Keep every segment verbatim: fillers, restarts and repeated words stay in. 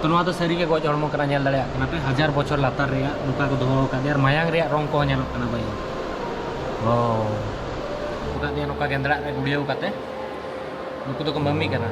ᱛᱚ, ᱱᱚᱣᱟ ᱫᱚ ᱥᱟᱹᱨᱤᱜᱮ ᱜᱚᱡ ᱦᱚᱲᱢᱚ ᱠᱟᱱᱟ, ᱧᱮᱞ ᱫᱟᱲᱮᱭᱟᱜ ᱠᱟᱱᱟ ᱯᱮ, ᱦᱟᱡᱟᱨ ᱵᱚᱪᱷᱚᱨ ᱞᱟᱛᱟᱨ ᱨᱮᱭᱟᱜ ᱱᱚᱝᱠᱟ ᱠᱚ ᱫᱚᱦᱚ ᱟᱠᱟᱫᱮᱭᱟ, ᱟᱨ ᱢᱟᱭᱟᱝ ᱨᱮᱭᱟᱜ ᱨᱚᱝ ᱠᱚᱦᱚᱸ ᱧᱮᱞᱚᱜ ᱠᱟᱱᱟ ᱵᱟᱹᱭ᱾ ᱚ, ᱟᱠᱟᱫᱮᱭᱟ ᱱᱚᱝᱠᱟ ᱜᱮᱸᱫᱽᱲᱟᱜ ᱨᱮ ᱜᱩᱲᱭᱟᱹᱣ ᱠᱟᱛᱮ᱾ ᱱᱩᱠᱩ ᱫᱚᱠᱚ ᱢᱟᱹᱢᱤ ᱠᱟᱱᱟ᱾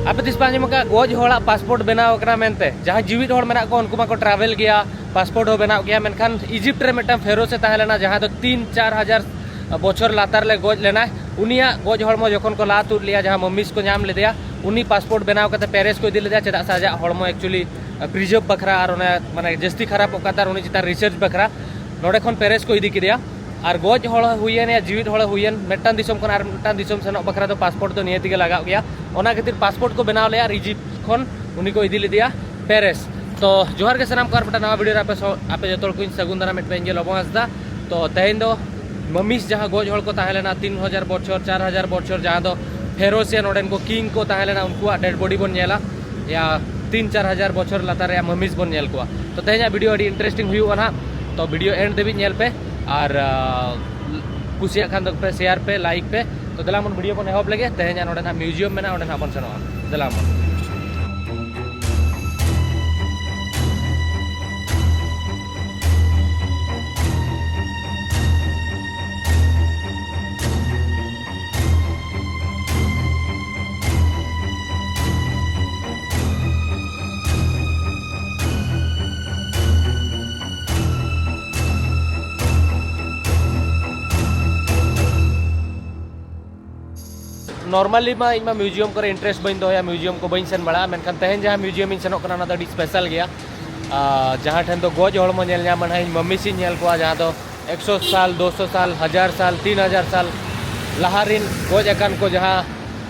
ᱟᱯᱮ ᱛᱤᱥ ᱯᱮ ᱟᱸᱡᱚᱢ ᱟᱠᱟᱫᱼᱟ ᱜᱚᱡ ᱦᱚᱲᱟᱜ ᱯᱟᱥᱯᱳᱨᱴ ᱵᱮᱱᱟᱣ ᱟᱠᱟᱱᱟ ᱢᱮᱱᱛᱮ? ᱡᱟᱦᱟᱸᱭ ᱡᱤᱣᱤᱫ ᱦᱚᱲ ᱢᱮᱱᱟᱜ ᱠᱚᱣᱟ, ᱩᱱᱠᱩ ᱢᱟᱠᱚ ᱴᱨᱟᱵᱷᱮᱞ ᱜᱮᱭᱟ, ᱯᱟᱥᱯᱳᱨᱴ ᱦᱚᱸ ᱵᱮᱱᱟᱣ ᱜᱮᱭᱟ, ᱢᱮᱱᱠᱷᱟᱱ ᱤᱡᱤᱯᱴ ᱨᱮ ᱢᱤᱫᱴᱟᱝ ᱯᱷᱮᱨᱳᱥ ᱮ ᱛᱟᱦᱮᱸ ᱞᱮᱱᱟ, ᱡᱟᱦᱟᱸ ᱫᱚ ᱛᱤᱱ ᱪᱟᱨ ᱦᱟᱡᱟᱨ ᱵᱚᱪᱷᱚᱨ ᱞᱟᱛᱟᱨ ᱞᱮ ᱜᱚᱡ ᱞᱮᱱᱟᱭ᱾ ᱩᱱᱤᱭᱟᱜ ᱜᱚᱡ ᱦᱚᱲᱢᱚ ᱡᱚᱠᱷᱚᱱ ᱠᱚ ᱞᱟ ᱛᱩᱫ ᱞᱮᱭᱟ, ᱡᱟᱦᱟᱸ ᱢᱟᱹᱢᱤᱥ ᱠᱚ ᱧᱟᱢ ᱞᱮᱫᱮᱭᱟ, ᱩᱱᱤ ᱯᱟᱥᱯᱳᱨᱴ ᱵᱮᱱᱟᱣ ᱠᱟᱛᱮ ᱯᱮᱨᱮᱥ ᱠᱚ ᱤᱫᱤ ᱞᱮᱫᱮᱭᱟ, ᱪᱮᱫᱟᱜ ᱥᱮ ᱟᱡᱟᱜ ᱦᱚᱲᱢᱚ ᱮᱠᱪᱩᱭᱮᱞᱤ ᱯᱨᱤᱡᱟᱨᱵᱷ ᱵᱟᱠᱷᱨᱟ ᱟᱨ ᱚᱱᱮ ᱢᱟᱱᱮ ᱡᱟᱹᱥᱛᱤ ᱠᱷᱟᱨᱟᱯᱚᱜ ᱠᱟᱱ ᱛᱟᱦᱮᱸ, ᱩᱱᱤ ᱪᱮᱛᱟᱱ ᱨᱤᱥᱟᱨᱪ ᱵᱟᱠᱷᱨᱟ ᱱᱚᱰᱮ ᱠᱷᱚᱱ ᱯᱮᱨᱮᱥ ᱠᱚ ᱤᱫᱤ ᱠᱮᱫᱮᱭᱟ᱾ ᱟᱨ ᱜᱚᱡ ᱦᱚᱲ ᱦᱩᱭᱮᱱ ᱭᱟ, ᱡᱤᱣᱤᱫ ᱦᱚᱲ ᱦᱩᱭᱮᱱ, ᱢᱤᱫᱴᱟᱝ ᱫᱤᱥᱚᱢ ᱠᱷᱚᱱ ᱟᱨ ᱢᱤᱫᱴᱟᱝ ᱫᱤᱥᱚᱢ ᱥᱮᱱᱚᱜ ᱵᱟᱠᱷᱨᱟ ᱫᱚ ᱯᱟᱥᱯᱳᱨᱴ ᱫᱚ ᱱᱤᱭᱟᱹ ᱛᱮᱜᱮ ᱞᱟᱜᱟᱜ ᱜᱮᱭᱟ᱾ ᱚᱱᱟ ᱠᱷᱟᱹᱛᱤᱨ ᱯᱟᱥᱯᱳᱨᱴ ᱠᱚ ᱵᱮᱱᱟᱣ ᱞᱮᱭᱟ ᱟᱨ ᱤᱡᱤᱯᱴ ᱠᱷᱚᱱ ᱩᱱᱤ ᱠᱚ ᱤᱫᱤ ᱞᱮᱫᱮᱭᱟ ᱯᱮᱨᱮᱥ᱾ ᱛᱚ ᱡᱚᱦᱟᱨ ᱜᱮ ᱥᱟᱱᱟᱢ ᱠᱚ, ᱟᱨ ᱢᱤᱫᱴᱟᱝ ᱱᱟᱣᱟ ᱵᱷᱤᱰᱤᱭᱳ ᱨᱮ ᱟᱯᱮ ᱥᱚ-, ᱟᱯᱮ ᱡᱚᱛᱚ ᱦᱚᱲ ᱠᱚᱧ ᱥᱟᱹᱜᱩᱱ ᱫᱟᱨᱟᱢᱮᱫ ᱯᱮ, ᱤᱧ ᱜᱮ ᱞᱚᱵᱚ ᱦᱟᱸᱥᱫᱟ᱾ ᱛᱚ ᱛᱮᱦᱮᱧ ᱫᱚ ᱢᱟᱹᱢᱤᱥ ᱡᱟᱦᱟᱸ ᱜᱚᱡ ᱦᱚᱲ ᱠᱚ ᱛᱟᱦᱮᱸ ᱞᱮᱱᱟ ᱛᱤᱱ ᱦᱟᱡᱟᱨ ᱵᱚᱪᱷᱚᱨ, ᱪᱟᱨ ᱦᱟᱡᱟᱨ ᱵᱚᱪᱷᱚᱨ, ᱡᱟᱦᱟᱸ ᱫᱚ ᱯᱷᱮᱨᱳᱥ ᱭᱟ ᱱᱚᱰᱮᱱ ᱠᱚ ᱠᱤᱝ ᱠᱚ ᱛᱟᱦᱮᱸ ᱞᱮᱱᱟ, ᱩᱱᱠᱩᱣᱟᱜ ᱰᱮᱰ ᱵᱚᱰᱤ ᱵᱚᱱ ᱧᱮᱞᱟ᱾ ᱭᱟ ᱛᱤᱱ ᱪᱟᱨ ᱦᱟᱡᱟᱨ ᱵᱚᱪᱷᱚᱨ ᱞᱟᱛᱟᱨ ᱨᱮᱭᱟᱜ ᱢᱟᱹᱢᱤᱥ ᱵᱚᱱ ᱧᱮᱞ ᱠᱚᱣᱟ᱾ ᱛᱚ ᱛᱮᱦᱮᱧᱟᱜ ᱵᱷᱤᱰᱤᱭᱳ ᱟᱹᱰᱤ ᱤᱱᱴᱟᱨᱮᱥᱴᱤᱝ ᱦᱩᱭᱩᱜᱼᱟ ᱱᱟᱦᱟᱜ᱾ ᱛᱚ ᱵᱷᱤᱰᱤᱭᱳ ᱮᱱᱰ ᱫᱷᱟᱹᱵᱤᱡ ᱧᱮᱞ ᱯᱮ, ᱟᱨ, ᱟᱸ, ᱠᱩᱥᱤᱭᱟᱜ ᱠᱷᱟᱱ ᱫᱚ ᱯᱮ ᱥᱮᱭᱟᱨ ᱯᱮ, ᱞᱟᱭᱤᱠ ᱯᱮ᱾ ᱛᱚ ᱫᱮᱞᱟ ᱵᱚᱱ ᱵᱷᱤᱰᱤᱭᱳ ᱵᱚᱱ ᱮᱦᱚᱵ ᱞᱮᱜᱮ᱾ ᱛᱮᱦᱮᱧᱟᱜ ᱱᱚᱰᱮ ᱱᱟᱦᱟᱜ ᱢᱤᱭᱩᱡᱤᱭᱟᱢ ᱢᱮᱱᱟᱜᱼᱟ, ᱚᱸᱰᱮ ᱱᱟᱦᱟᱜ ᱵᱚᱱ ᱥᱮᱱᱚᱜᱼᱟ᱾ ᱫᱮᱞᱟ ᱵᱚᱱ᱾ ᱱᱚᱨᱢᱟᱞᱤ ᱢᱟ ᱤᱧ ᱢᱟ ᱢᱤᱭᱩᱡᱤᱭᱟᱢ ᱠᱚᱨᱮ ᱤᱱᱴᱟᱨᱮᱥᱴ ᱵᱟᱹᱧ ᱫᱚᱦᱚᱭᱟ, ᱢᱤᱭᱩᱡᱤᱭᱟᱢ ᱠᱚ ᱵᱟᱹᱧ ᱥᱮᱱ ᱵᱟᱲᱟᱜᱼᱟ, ᱢᱮᱱᱠᱷᱟᱱ ᱛᱮᱦᱮᱧ ᱡᱟᱦᱟᱸ ᱢᱤᱭᱩᱡᱤᱭᱟᱢ ᱤᱧ ᱥᱮᱱᱚᱜ ᱠᱟᱱᱟ, ᱚᱱᱟ ᱫᱚ ᱟᱹᱰᱤ ᱥᱯᱮᱥᱟᱞ ᱜᱮᱭᱟ᱾ ᱟᱨ ᱡᱟᱦᱟᱸ ᱴᱷᱮᱱ ᱫᱚ ᱜᱚᱡ ᱦᱚᱲᱢᱚ ᱧᱮᱞ ᱧᱟᱢᱟ ᱱᱟᱦᱟᱜ, ᱤᱧ ᱢᱟᱹᱢᱤᱥᱤᱧ ᱧᱮᱞ ᱠᱚᱣᱟ, ᱡᱟᱦᱟᱸ ᱫᱚ ᱮᱠᱥᱚ ᱥᱟᱞ, ᱫᱩᱥᱚ ᱥᱟᱞ, ᱦᱟᱡᱟᱨ ᱥᱟᱞ, ᱛᱤᱱ ᱦᱟᱡᱟᱨ ᱥᱟᱞ ᱞᱟᱦᱟ ᱨᱤᱱ ᱜᱚᱡ ᱟᱠᱟᱱ ᱠᱚ, ᱡᱟᱦᱟᱸ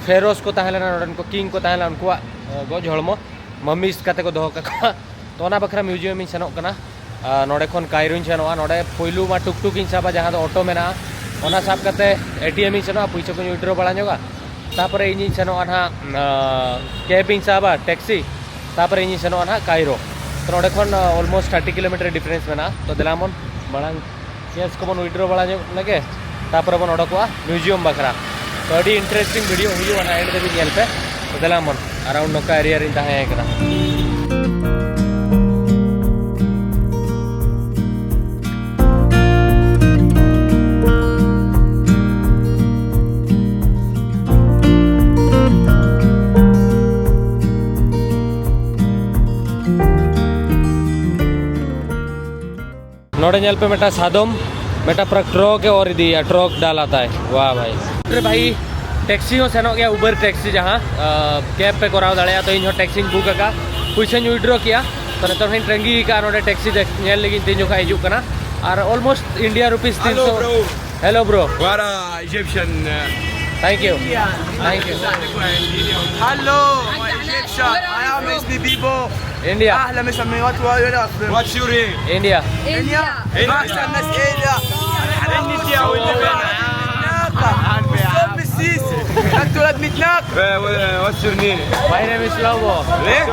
ᱯᱷᱮᱨᱳᱥ ᱠᱚ ᱛᱟᱦᱮᱸ ᱞᱮᱱᱟ, ᱱᱚᱰᱮᱱ ᱠᱚ ᱠᱤᱝ ᱠᱚ ᱛᱟᱦᱮᱸ ᱞᱮᱱᱟ, ᱩᱱᱠᱩᱣᱟᱜ, ᱮ, ᱜᱚᱡ ᱦᱚᱲᱢᱚ ᱢᱟᱹᱢᱤᱥ ᱠᱟᱛᱮ ᱠᱚ ᱫᱚᱦᱚ ᱠᱟᱠᱚᱣᱟ᱾ ᱛᱚ ᱚᱱᱟ ᱵᱟᱠᱷᱨᱟ ᱢᱤᱭᱩᱡᱤᱭᱟᱢ ᱤᱧ ᱥᱮᱱᱚᱜ ᱠᱟᱱᱟ᱾ ᱟᱨ ᱱᱚᱰᱮ ᱠᱷᱚᱱ ᱠᱟᱭᱨᱳᱧ ᱥᱮᱱᱚᱜᱼᱟ᱾ ᱱᱚᱰᱮ ᱯᱩᱭᱞᱩ ᱢᱟ ᱴᱩᱠᱴᱩᱠ ᱤᱧ ᱥᱟᱵᱟ, ᱡᱟᱦᱟᱸ ᱫᱚ ᱚᱴᱳ ᱢᱮᱱᱟᱜᱼᱟ, ᱚᱱᱟ ᱥᱟᱵ ᱠᱟᱛᱮ ᱮ ᱴᱤ ᱮᱢ ᱤᱧ ᱥᱮᱱᱚᱜᱼᱟ, ᱯᱩᱭᱥᱟᱹ ᱠᱚᱧ ᱩᱭᱰᱨᱚ ᱵᱟᱲᱟ ᱧᱚᱜᱟ᱾ ᱛᱟᱯᱚᱨᱮ ᱤᱧᱤᱧ ᱥᱮᱱᱚᱜᱼᱟ ᱱᱟᱦᱟᱜ, ᱟᱸ, ᱠᱮᱵᱽ ᱤᱧ ᱥᱟᱵᱟ, ᱴᱮᱠᱥᱤ, ᱛᱟᱯᱚᱨᱮ ᱤᱧᱤᱧ ᱥᱮᱱᱚᱜᱼᱟ ᱱᱟᱦᱟᱜ ᱠᱟᱭᱨᱳ᱾ ᱛᱚ ᱱᱚᱰᱮ ᱠᱷᱚᱱ ᱚᱞᱢᱳᱥᱴ ᱛᱷᱟᱨᱴᱤ ᱠᱤᱞᱳᱢᱤᱴᱟᱨ ᱰᱤᱯᱷᱟᱨᱮᱱᱥ ᱢᱮᱱᱟᱜᱼᱟ᱾ ᱛᱚ ᱫᱮᱞᱟ ᱵᱚᱱ ᱢᱟᱲᱟᱝ ᱠᱮᱥ ᱠᱚᱵᱚᱱ ᱩᱭᱤᱰᱨᱚ ᱵᱟᱲᱟ ᱧᱚᱜ ᱞᱮᱜᱮ, ᱛᱟᱯᱚᱨᱮ ᱵᱚᱱ ᱚᱰᱚᱠᱚᱜᱼᱟ ᱢᱤᱣᱡᱤᱭᱟᱢ ᱵᱟᱠᱷᱨᱟ᱾ ᱛᱚ ᱟᱹᱰᱤ ᱤᱱᱴᱟᱨᱮᱥᱴᱤᱝ ᱵᱷᱤᱰᱤᱭᱳ ᱦᱩᱭᱩᱜᱼᱟ, ᱚᱱᱟ ᱮᱱᱰ ᱫᱷᱟᱹᱵᱤᱡ ᱧᱮᱞ ᱯᱮ᱾ ᱛᱚ ᱫᱮᱞᱟ ᱵᱚᱱ ᱟᱨᱟᱣᱩᱱᱰ ᱱᱚᱝᱠᱟ ᱮᱨᱤᱭᱟ ᱨᱤᱧ ᱛᱟᱦᱮᱸ ᱠᱟᱱᱟ᱾ ᱱᱚᱰᱮ ᱧᱮᱞ ᱯᱮ, ᱢᱤᱫᱴᱟᱝ ᱥᱟᱫᱚᱢ ᱢᱤᱫᱴᱟᱝ ᱯᱩᱨᱟᱹ ᱴᱨᱚᱠ ᱮ ᱚᱨ ᱤᱫᱤᱭᱟ, ᱴᱨᱚᱠ ᱰᱟᱞᱟᱛᱟᱭ᱾ ᱣᱟᱦ ᱵᱷᱟᱭ᱾ ᱟᱨᱮ ᱵᱷᱟᱭ, ᱴᱮᱠᱥᱤ ᱦᱚᱸ ᱥᱮᱱᱚᱜ ᱜᱮᱭᱟ, ᱩᱵᱟᱨ ᱴᱮᱠᱥᱤ ᱡᱟᱦᱟᱸ, ᱟ, ᱠᱮᱵ ᱯᱮ ᱠᱚᱨᱟᱣ ᱫᱟᱲᱮᱭᱟᱜᱼᱟ᱾ ᱛᱚ ᱤᱧ ᱦᱚᱸ ᱴᱮᱠᱥᱤᱧ ᱵᱩᱠ ᱟᱠᱟᱫᱼᱟ, ᱯᱩᱭᱥᱟᱹᱧ ᱩᱭᱤᱰᱨᱚ ᱠᱮᱜᱼᱟ᱾ ᱛᱚ ᱱᱤᱛᱚᱜ ᱦᱚᱸᱧ ᱛᱟᱺᱜᱤ ᱟᱠᱟᱫᱼᱟ ᱱᱚᱰᱮ ᱴᱮᱠᱥᱤ ᱫᱮᱠ-, ᱧᱮᱞ ᱞᱟᱹᱜᱤᱫ ᱛᱤᱱ ᱡᱚᱠᱷᱟ ᱦᱤᱡᱩᱜ ᱠᱟᱱᱟ᱾ ᱟᱨ ᱚᱞᱢᱳᱥᱴ ᱤᱱᱰᱤᱭᱟ ᱨᱩᱯᱤᱥ ᱛᱤᱱ ᱥᱚ᱾ Hello, bro. What a Egyptian. Uh, Thank you. Thank you. Hello, my Egyptian. I am S B Bibo. India. اهلا مسمي وات وات. What's your name? India. India. India. احسن ناس ايه ده؟ انت يا ولد. انت ولد متناك. What's your name? My name is Lobo. ايه؟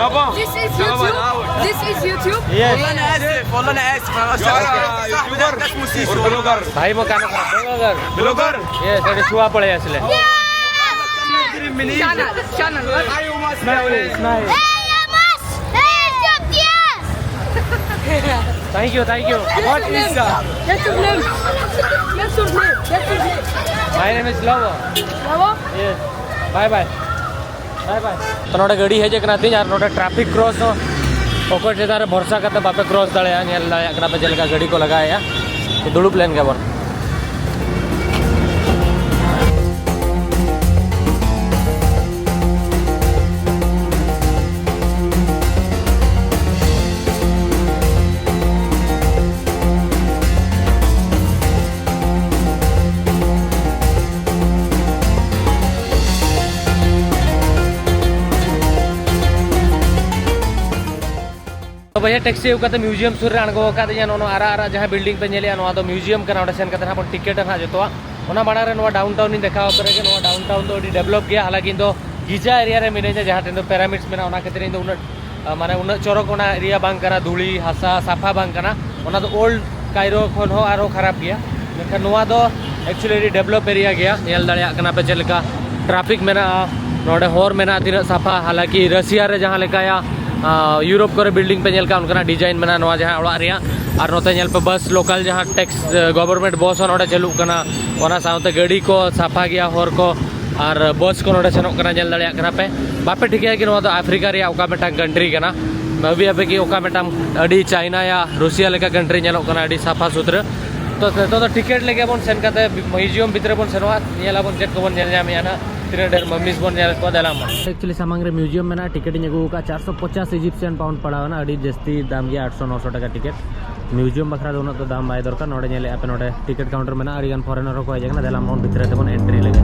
Lobo. This is YouTube. This is YouTube. Yes. والله انا اسف، والله انا اسف. انا اسف. صاحبي ده اسمه سيسو. Blogger. Blogger. Yes, that is Chua Palace. Channel, channel. Smile, smile. Thank you, thank you. What is that? That's your name. That's your name. That's your name. My name is Lobo. Lobo? Yes. Bye bye. Bye bye. ᱛᱚ ᱱᱚᱰᱮ ᱜᱟᱹᱰᱤ ᱦᱮᱡ ᱟᱠᱟᱱᱟ ᱛᱤᱧ, ᱟᱨ ᱱᱚᱰᱮ traffic cross ᱦᱚᱸ ᱚᱠᱚᱭ ᱪᱮᱛᱟᱱ ᱨᱮ ᱵᱷᱚᱨᱥᱟ ᱠᱟᱛᱮ ᱵᱟᱯᱮ ᱠᱨᱚᱥ ᱫᱟᱲᱮᱭᱟᱜᱼᱟ᱾ ᱧᱮᱞ ᱫᱟᱲᱮᱭᱟᱜ ᱠᱟᱱᱟ ᱯᱮ ᱪᱮᱫ ᱞᱮᱠᱟ ᱜᱟᱹᱰᱤ ᱠᱚ ᱞᱟᱜᱟᱭᱮᱫᱼᱟ᱾ ᱛᱚ ᱫᱩᱲᱩᱵ ᱞᱮᱱ ᱜᱮᱵᱚᱱ᱾ ᱛᱚ ᱵᱷᱟᱭᱟ, ᱴᱮᱠᱥᱤ ᱟᱹᱜᱩ ᱠᱟᱛᱮ ᱢᱤᱣᱡᱤᱭᱟᱢ ᱥᱩᱨ ᱨᱮ ᱟᱬᱜᱚ ᱟᱠᱟᱫᱤᱧᱟ᱾ ᱱᱚᱜᱼᱚ ᱱᱚᱣᱟ ᱟᱨᱟᱜ ᱟᱨᱟᱜ ᱡᱟᱦᱟᱸ ᱵᱤᱞᱰᱤᱝ ᱯᱮ ᱧᱮᱞᱮᱜᱼᱟ, ᱱᱚᱣᱟ ᱫᱚ ᱢᱤᱣᱡᱤᱭᱟᱢ ᱠᱟᱱᱟ᱾ ᱚᱸᱰᱮ ᱥᱮᱱ ᱠᱟᱛᱮ ᱦᱟᱸᱜ ᱵᱚᱱ ᱴᱤᱠᱤᱴᱟ ᱦᱟᱸᱜ ᱡᱚᱛᱚᱣᱟᱜ᱾ ᱚᱱᱟ ᱢᱟᱲᱟᱝ ᱨᱮ ᱱᱚᱣᱟ ᱰᱟᱣᱩᱱ ᱴᱟᱣᱩᱱ ᱤᱧ ᱫᱮᱠᱷᱟᱣ ᱟᱯᱮ ᱨᱮᱜᱮ᱾ ᱱᱚᱣᱟ ᱰᱟᱣᱩᱱ ᱴᱟᱣᱩᱱ ᱫᱚ ᱟᱹᱰᱤ ᱰᱮᱵᱷᱞᱚᱯ ᱜᱮᱭᱟ᱾ ᱦᱟᱞᱟᱝᱠᱤ ᱤᱧ ᱫᱚ ᱜᱤᱡᱟ ᱮᱨᱤᱭᱟ ᱨᱮ ᱢᱤᱱᱟᱹᱧᱟ, ᱡᱟᱦᱟᱸ ᱴᱷᱮᱱ ᱫᱚ ᱯᱮᱨᱟᱢᱤᱰᱥ ᱢᱮᱱᱟᱜᱼᱟ, ᱚᱱᱟ ᱠᱷᱟᱹᱛᱤᱨ ᱤᱧ ᱫᱚ ᱩᱱᱟᱹᱜ ᱢᱟᱱᱮ ᱩᱱᱟᱹᱜ ᱪᱚᱨᱚᱠ ᱚᱱᱟ ᱮᱨᱤᱭᱟ ᱵᱟᱝ ᱠᱟᱱᱟ, ᱫᱷᱩᱲᱤ ᱦᱟᱥᱟ ᱥᱟᱯᱷᱟ ᱵᱟᱝ ᱠᱟᱱᱟ᱾ ᱚᱱᱟ ᱫᱚ ᱳᱞᱰ ᱠᱟᱭᱨᱳ ᱠᱷᱚᱱ ᱦᱚᱸ ᱟᱨᱦᱚᱸ ᱠᱷᱟᱨᱟᱯ ᱜᱮᱭᱟ᱾ ᱢᱮᱱᱠᱷᱟᱱ ᱱᱚᱣᱟ ᱫᱚ ᱮᱠᱪᱩᱭᱮᱞᱤ ᱟᱹᱰᱤ ᱰᱮᱵᱷᱞᱚᱯ ᱮᱨᱤᱭᱟ ᱜᱮᱭᱟ᱾ ᱧᱮᱞ ᱫᱟᱲᱮᱭᱟᱜ ᱠᱟᱱᱟ ᱯᱮ ᱪᱮᱫ ᱞᱮᱠᱟ ᱴᱨᱟᱯᱷᱤᱠ ᱢᱮᱱᱟᱜᱼᱟ, ᱱᱚᱰᱮ ᱦᱚᱨ ᱢᱮᱱᱟᱜᱼᱟ ᱛᱤᱱᱟᱹᱜ ᱥᱟᱯᱷᱟ᱾ ᱦᱟᱞᱟᱸᱠᱤ ᱨᱟᱥᱤᱭᱟ ᱨᱮ ᱡᱟᱦᱟᱸ ᱞᱮᱠᱟᱭᱟ, ᱟᱸ, ᱭᱩᱨᱳᱯ ᱠᱚᱨᱮ ᱵᱤᱞᱰᱤᱝ ᱯᱮ ᱧᱮᱞ ᱠᱟᱜᱼᱟ, ᱚᱱᱠᱟᱱᱟᱜ ᱰᱤᱡᱟᱭᱤᱱ ᱢᱮᱱᱟᱜᱼᱟ ᱱᱚᱣᱟ ᱡᱟᱦᱟᱸ ᱚᱲᱟᱜ ᱨᱮᱭᱟᱜ᱾ ᱟᱨ ᱱᱚᱛᱮ ᱧᱮᱞ ᱯᱮ, ᱵᱟᱥ ᱞᱳᱠᱟᱞ ᱡᱟᱦᱟᱸ ᱴᱮᱠᱥ, ᱜᱚᱵᱷᱚᱨᱱᱢᱮᱱᱴ ᱵᱟᱥ ᱦᱚᱸ ᱱᱚᱰᱮ ᱪᱟᱹᱞᱩᱜ ᱠᱟᱱᱟ, ᱚᱱᱟ ᱥᱟᱶᱛᱮ ᱜᱟᱹᱰᱤ ᱠᱚ ᱥᱟᱯᱷᱟ ᱜᱮᱭᱟ, ᱦᱚᱨ ᱠᱚ ᱟᱨ ᱵᱟᱥ ᱠᱚ ᱱᱚᱰᱮ ᱥᱮᱱᱚᱜ ᱠᱟᱱᱟ᱾ ᱧᱮᱞ ᱫᱟᱲᱮᱭᱟᱜ ᱠᱟᱱᱟ ᱯᱮ, ᱵᱟᱯᱮ ᱴᱷᱤᱠᱟᱹᱭᱟ ᱠᱤ ᱱᱚᱣᱟ ᱫᱚ ᱟᱯᱷᱨᱤᱠᱟ ᱨᱮᱭᱟᱜ ᱚᱠᱟ ᱢᱤᱫᱴᱟᱝ ᱠᱟᱱᱴᱨᱤ ᱠᱟᱱᱟ᱾ ᱵᱷᱟᱹᱵᱤᱭᱟᱯᱮ ᱠᱤ ᱚᱠᱟ ᱢᱤᱫᱴᱟᱝ ᱟᱹᱰᱤ ᱪᱟᱭᱱᱟ ᱭᱟ ᱨᱩᱥᱤᱭᱟ ᱞᱮᱠᱟ ᱠᱟᱱᱴᱨᱤ ᱧᱮᱞᱚᱜ ᱠᱟᱱᱟ, ᱟᱹᱰᱤ ᱥᱟᱯᱷᱟ ᱥᱩᱛᱨᱟᱹ᱾ ᱛᱚ ᱱᱤᱛᱚᱜ ᱫᱚ ᱴᱤᱠᱤᱴ ᱞᱟᱹᱜᱤᱫ ᱵᱚᱱ ᱥᱮᱱ ᱠᱟᱛᱮ ᱢᱤᱭᱩᱡᱤᱭᱟᱢ ᱵᱷᱤᱛᱨᱤ ᱵᱚᱱ ᱥᱮᱱᱚᱜᱼᱟ, ᱧᱮᱞ ᱟᱵᱚᱱ ᱪᱮᱫ ᱠᱚᱵᱚᱱ ᱧᱮᱞ ᱧᱟᱢᱮᱜᱼᱟ ᱱᱟᱜ, ᱛᱤᱱᱟᱹᱜ ᱰᱷᱮᱨ ᱢᱟᱢᱤᱥ ᱵᱚᱱ ᱧᱮᱞᱮᱫ ᱠᱚᱣᱟ᱾ ᱫᱮᱞᱟ ᱢᱟ᱾ ᱮᱠᱪᱩᱭᱮᱞᱤ ᱥᱟᱢᱟᱝ ᱨᱮ ᱢᱤᱭᱩᱡᱤᱭᱟᱢ ᱢᱮᱱᱟᱜᱼᱟ, ᱴᱤᱠᱤᱴ ᱤᱧ ᱟᱹᱜᱩ ᱟᱠᱟᱫᱼᱟ, ᱪᱟᱨᱥᱚ ᱯᱚᱪᱟᱥ ᱤᱡᱤᱯᱥᱤᱭᱟᱱ ᱯᱟᱣᱩᱱᱰ ᱯᱟᱲᱟᱣ ᱮᱱᱟ, ᱟᱹᱰᱤ ᱡᱟᱹᱥᱛᱤ ᱫᱟᱢ ᱜᱮᱭᱟ, ᱟᱴᱥᱚ ᱱᱚᱥᱚ ᱴᱟᱠᱟ ᱴᱤᱠᱤᱴ᱾ ᱢᱤᱭᱩᱡᱤᱭᱟᱢ ᱵᱟᱠᱷᱨᱟ ᱫᱚ ᱩᱱᱟᱹᱜ ᱫᱚ ᱫᱟᱢ ᱵᱟᱭ ᱫᱚᱨᱠᱟᱨ᱾ ᱱᱚᱰᱮ ᱧᱮᱞᱮᱫᱼᱟ ᱯᱮ, ᱱᱚᱰᱮ ᱴᱤᱠᱤᱴ ᱠᱟᱣᱩᱱᱴᱟᱨ ᱢᱮᱱᱟᱜᱼᱟ, ᱟᱹᱰᱤᱜᱟᱱ ᱯᱷᱚᱨᱮᱱᱟᱨ ᱦᱚᱸᱠᱚ ᱦᱮᱡ ᱟᱠᱟᱱᱟ᱾ ᱫᱮᱞᱟ ᱵᱚᱱ ᱵᱷᱤᱛᱨᱤ ᱛᱮᱵᱚᱱ ᱮᱱᱴᱨᱤ ᱞᱮᱜᱮ᱾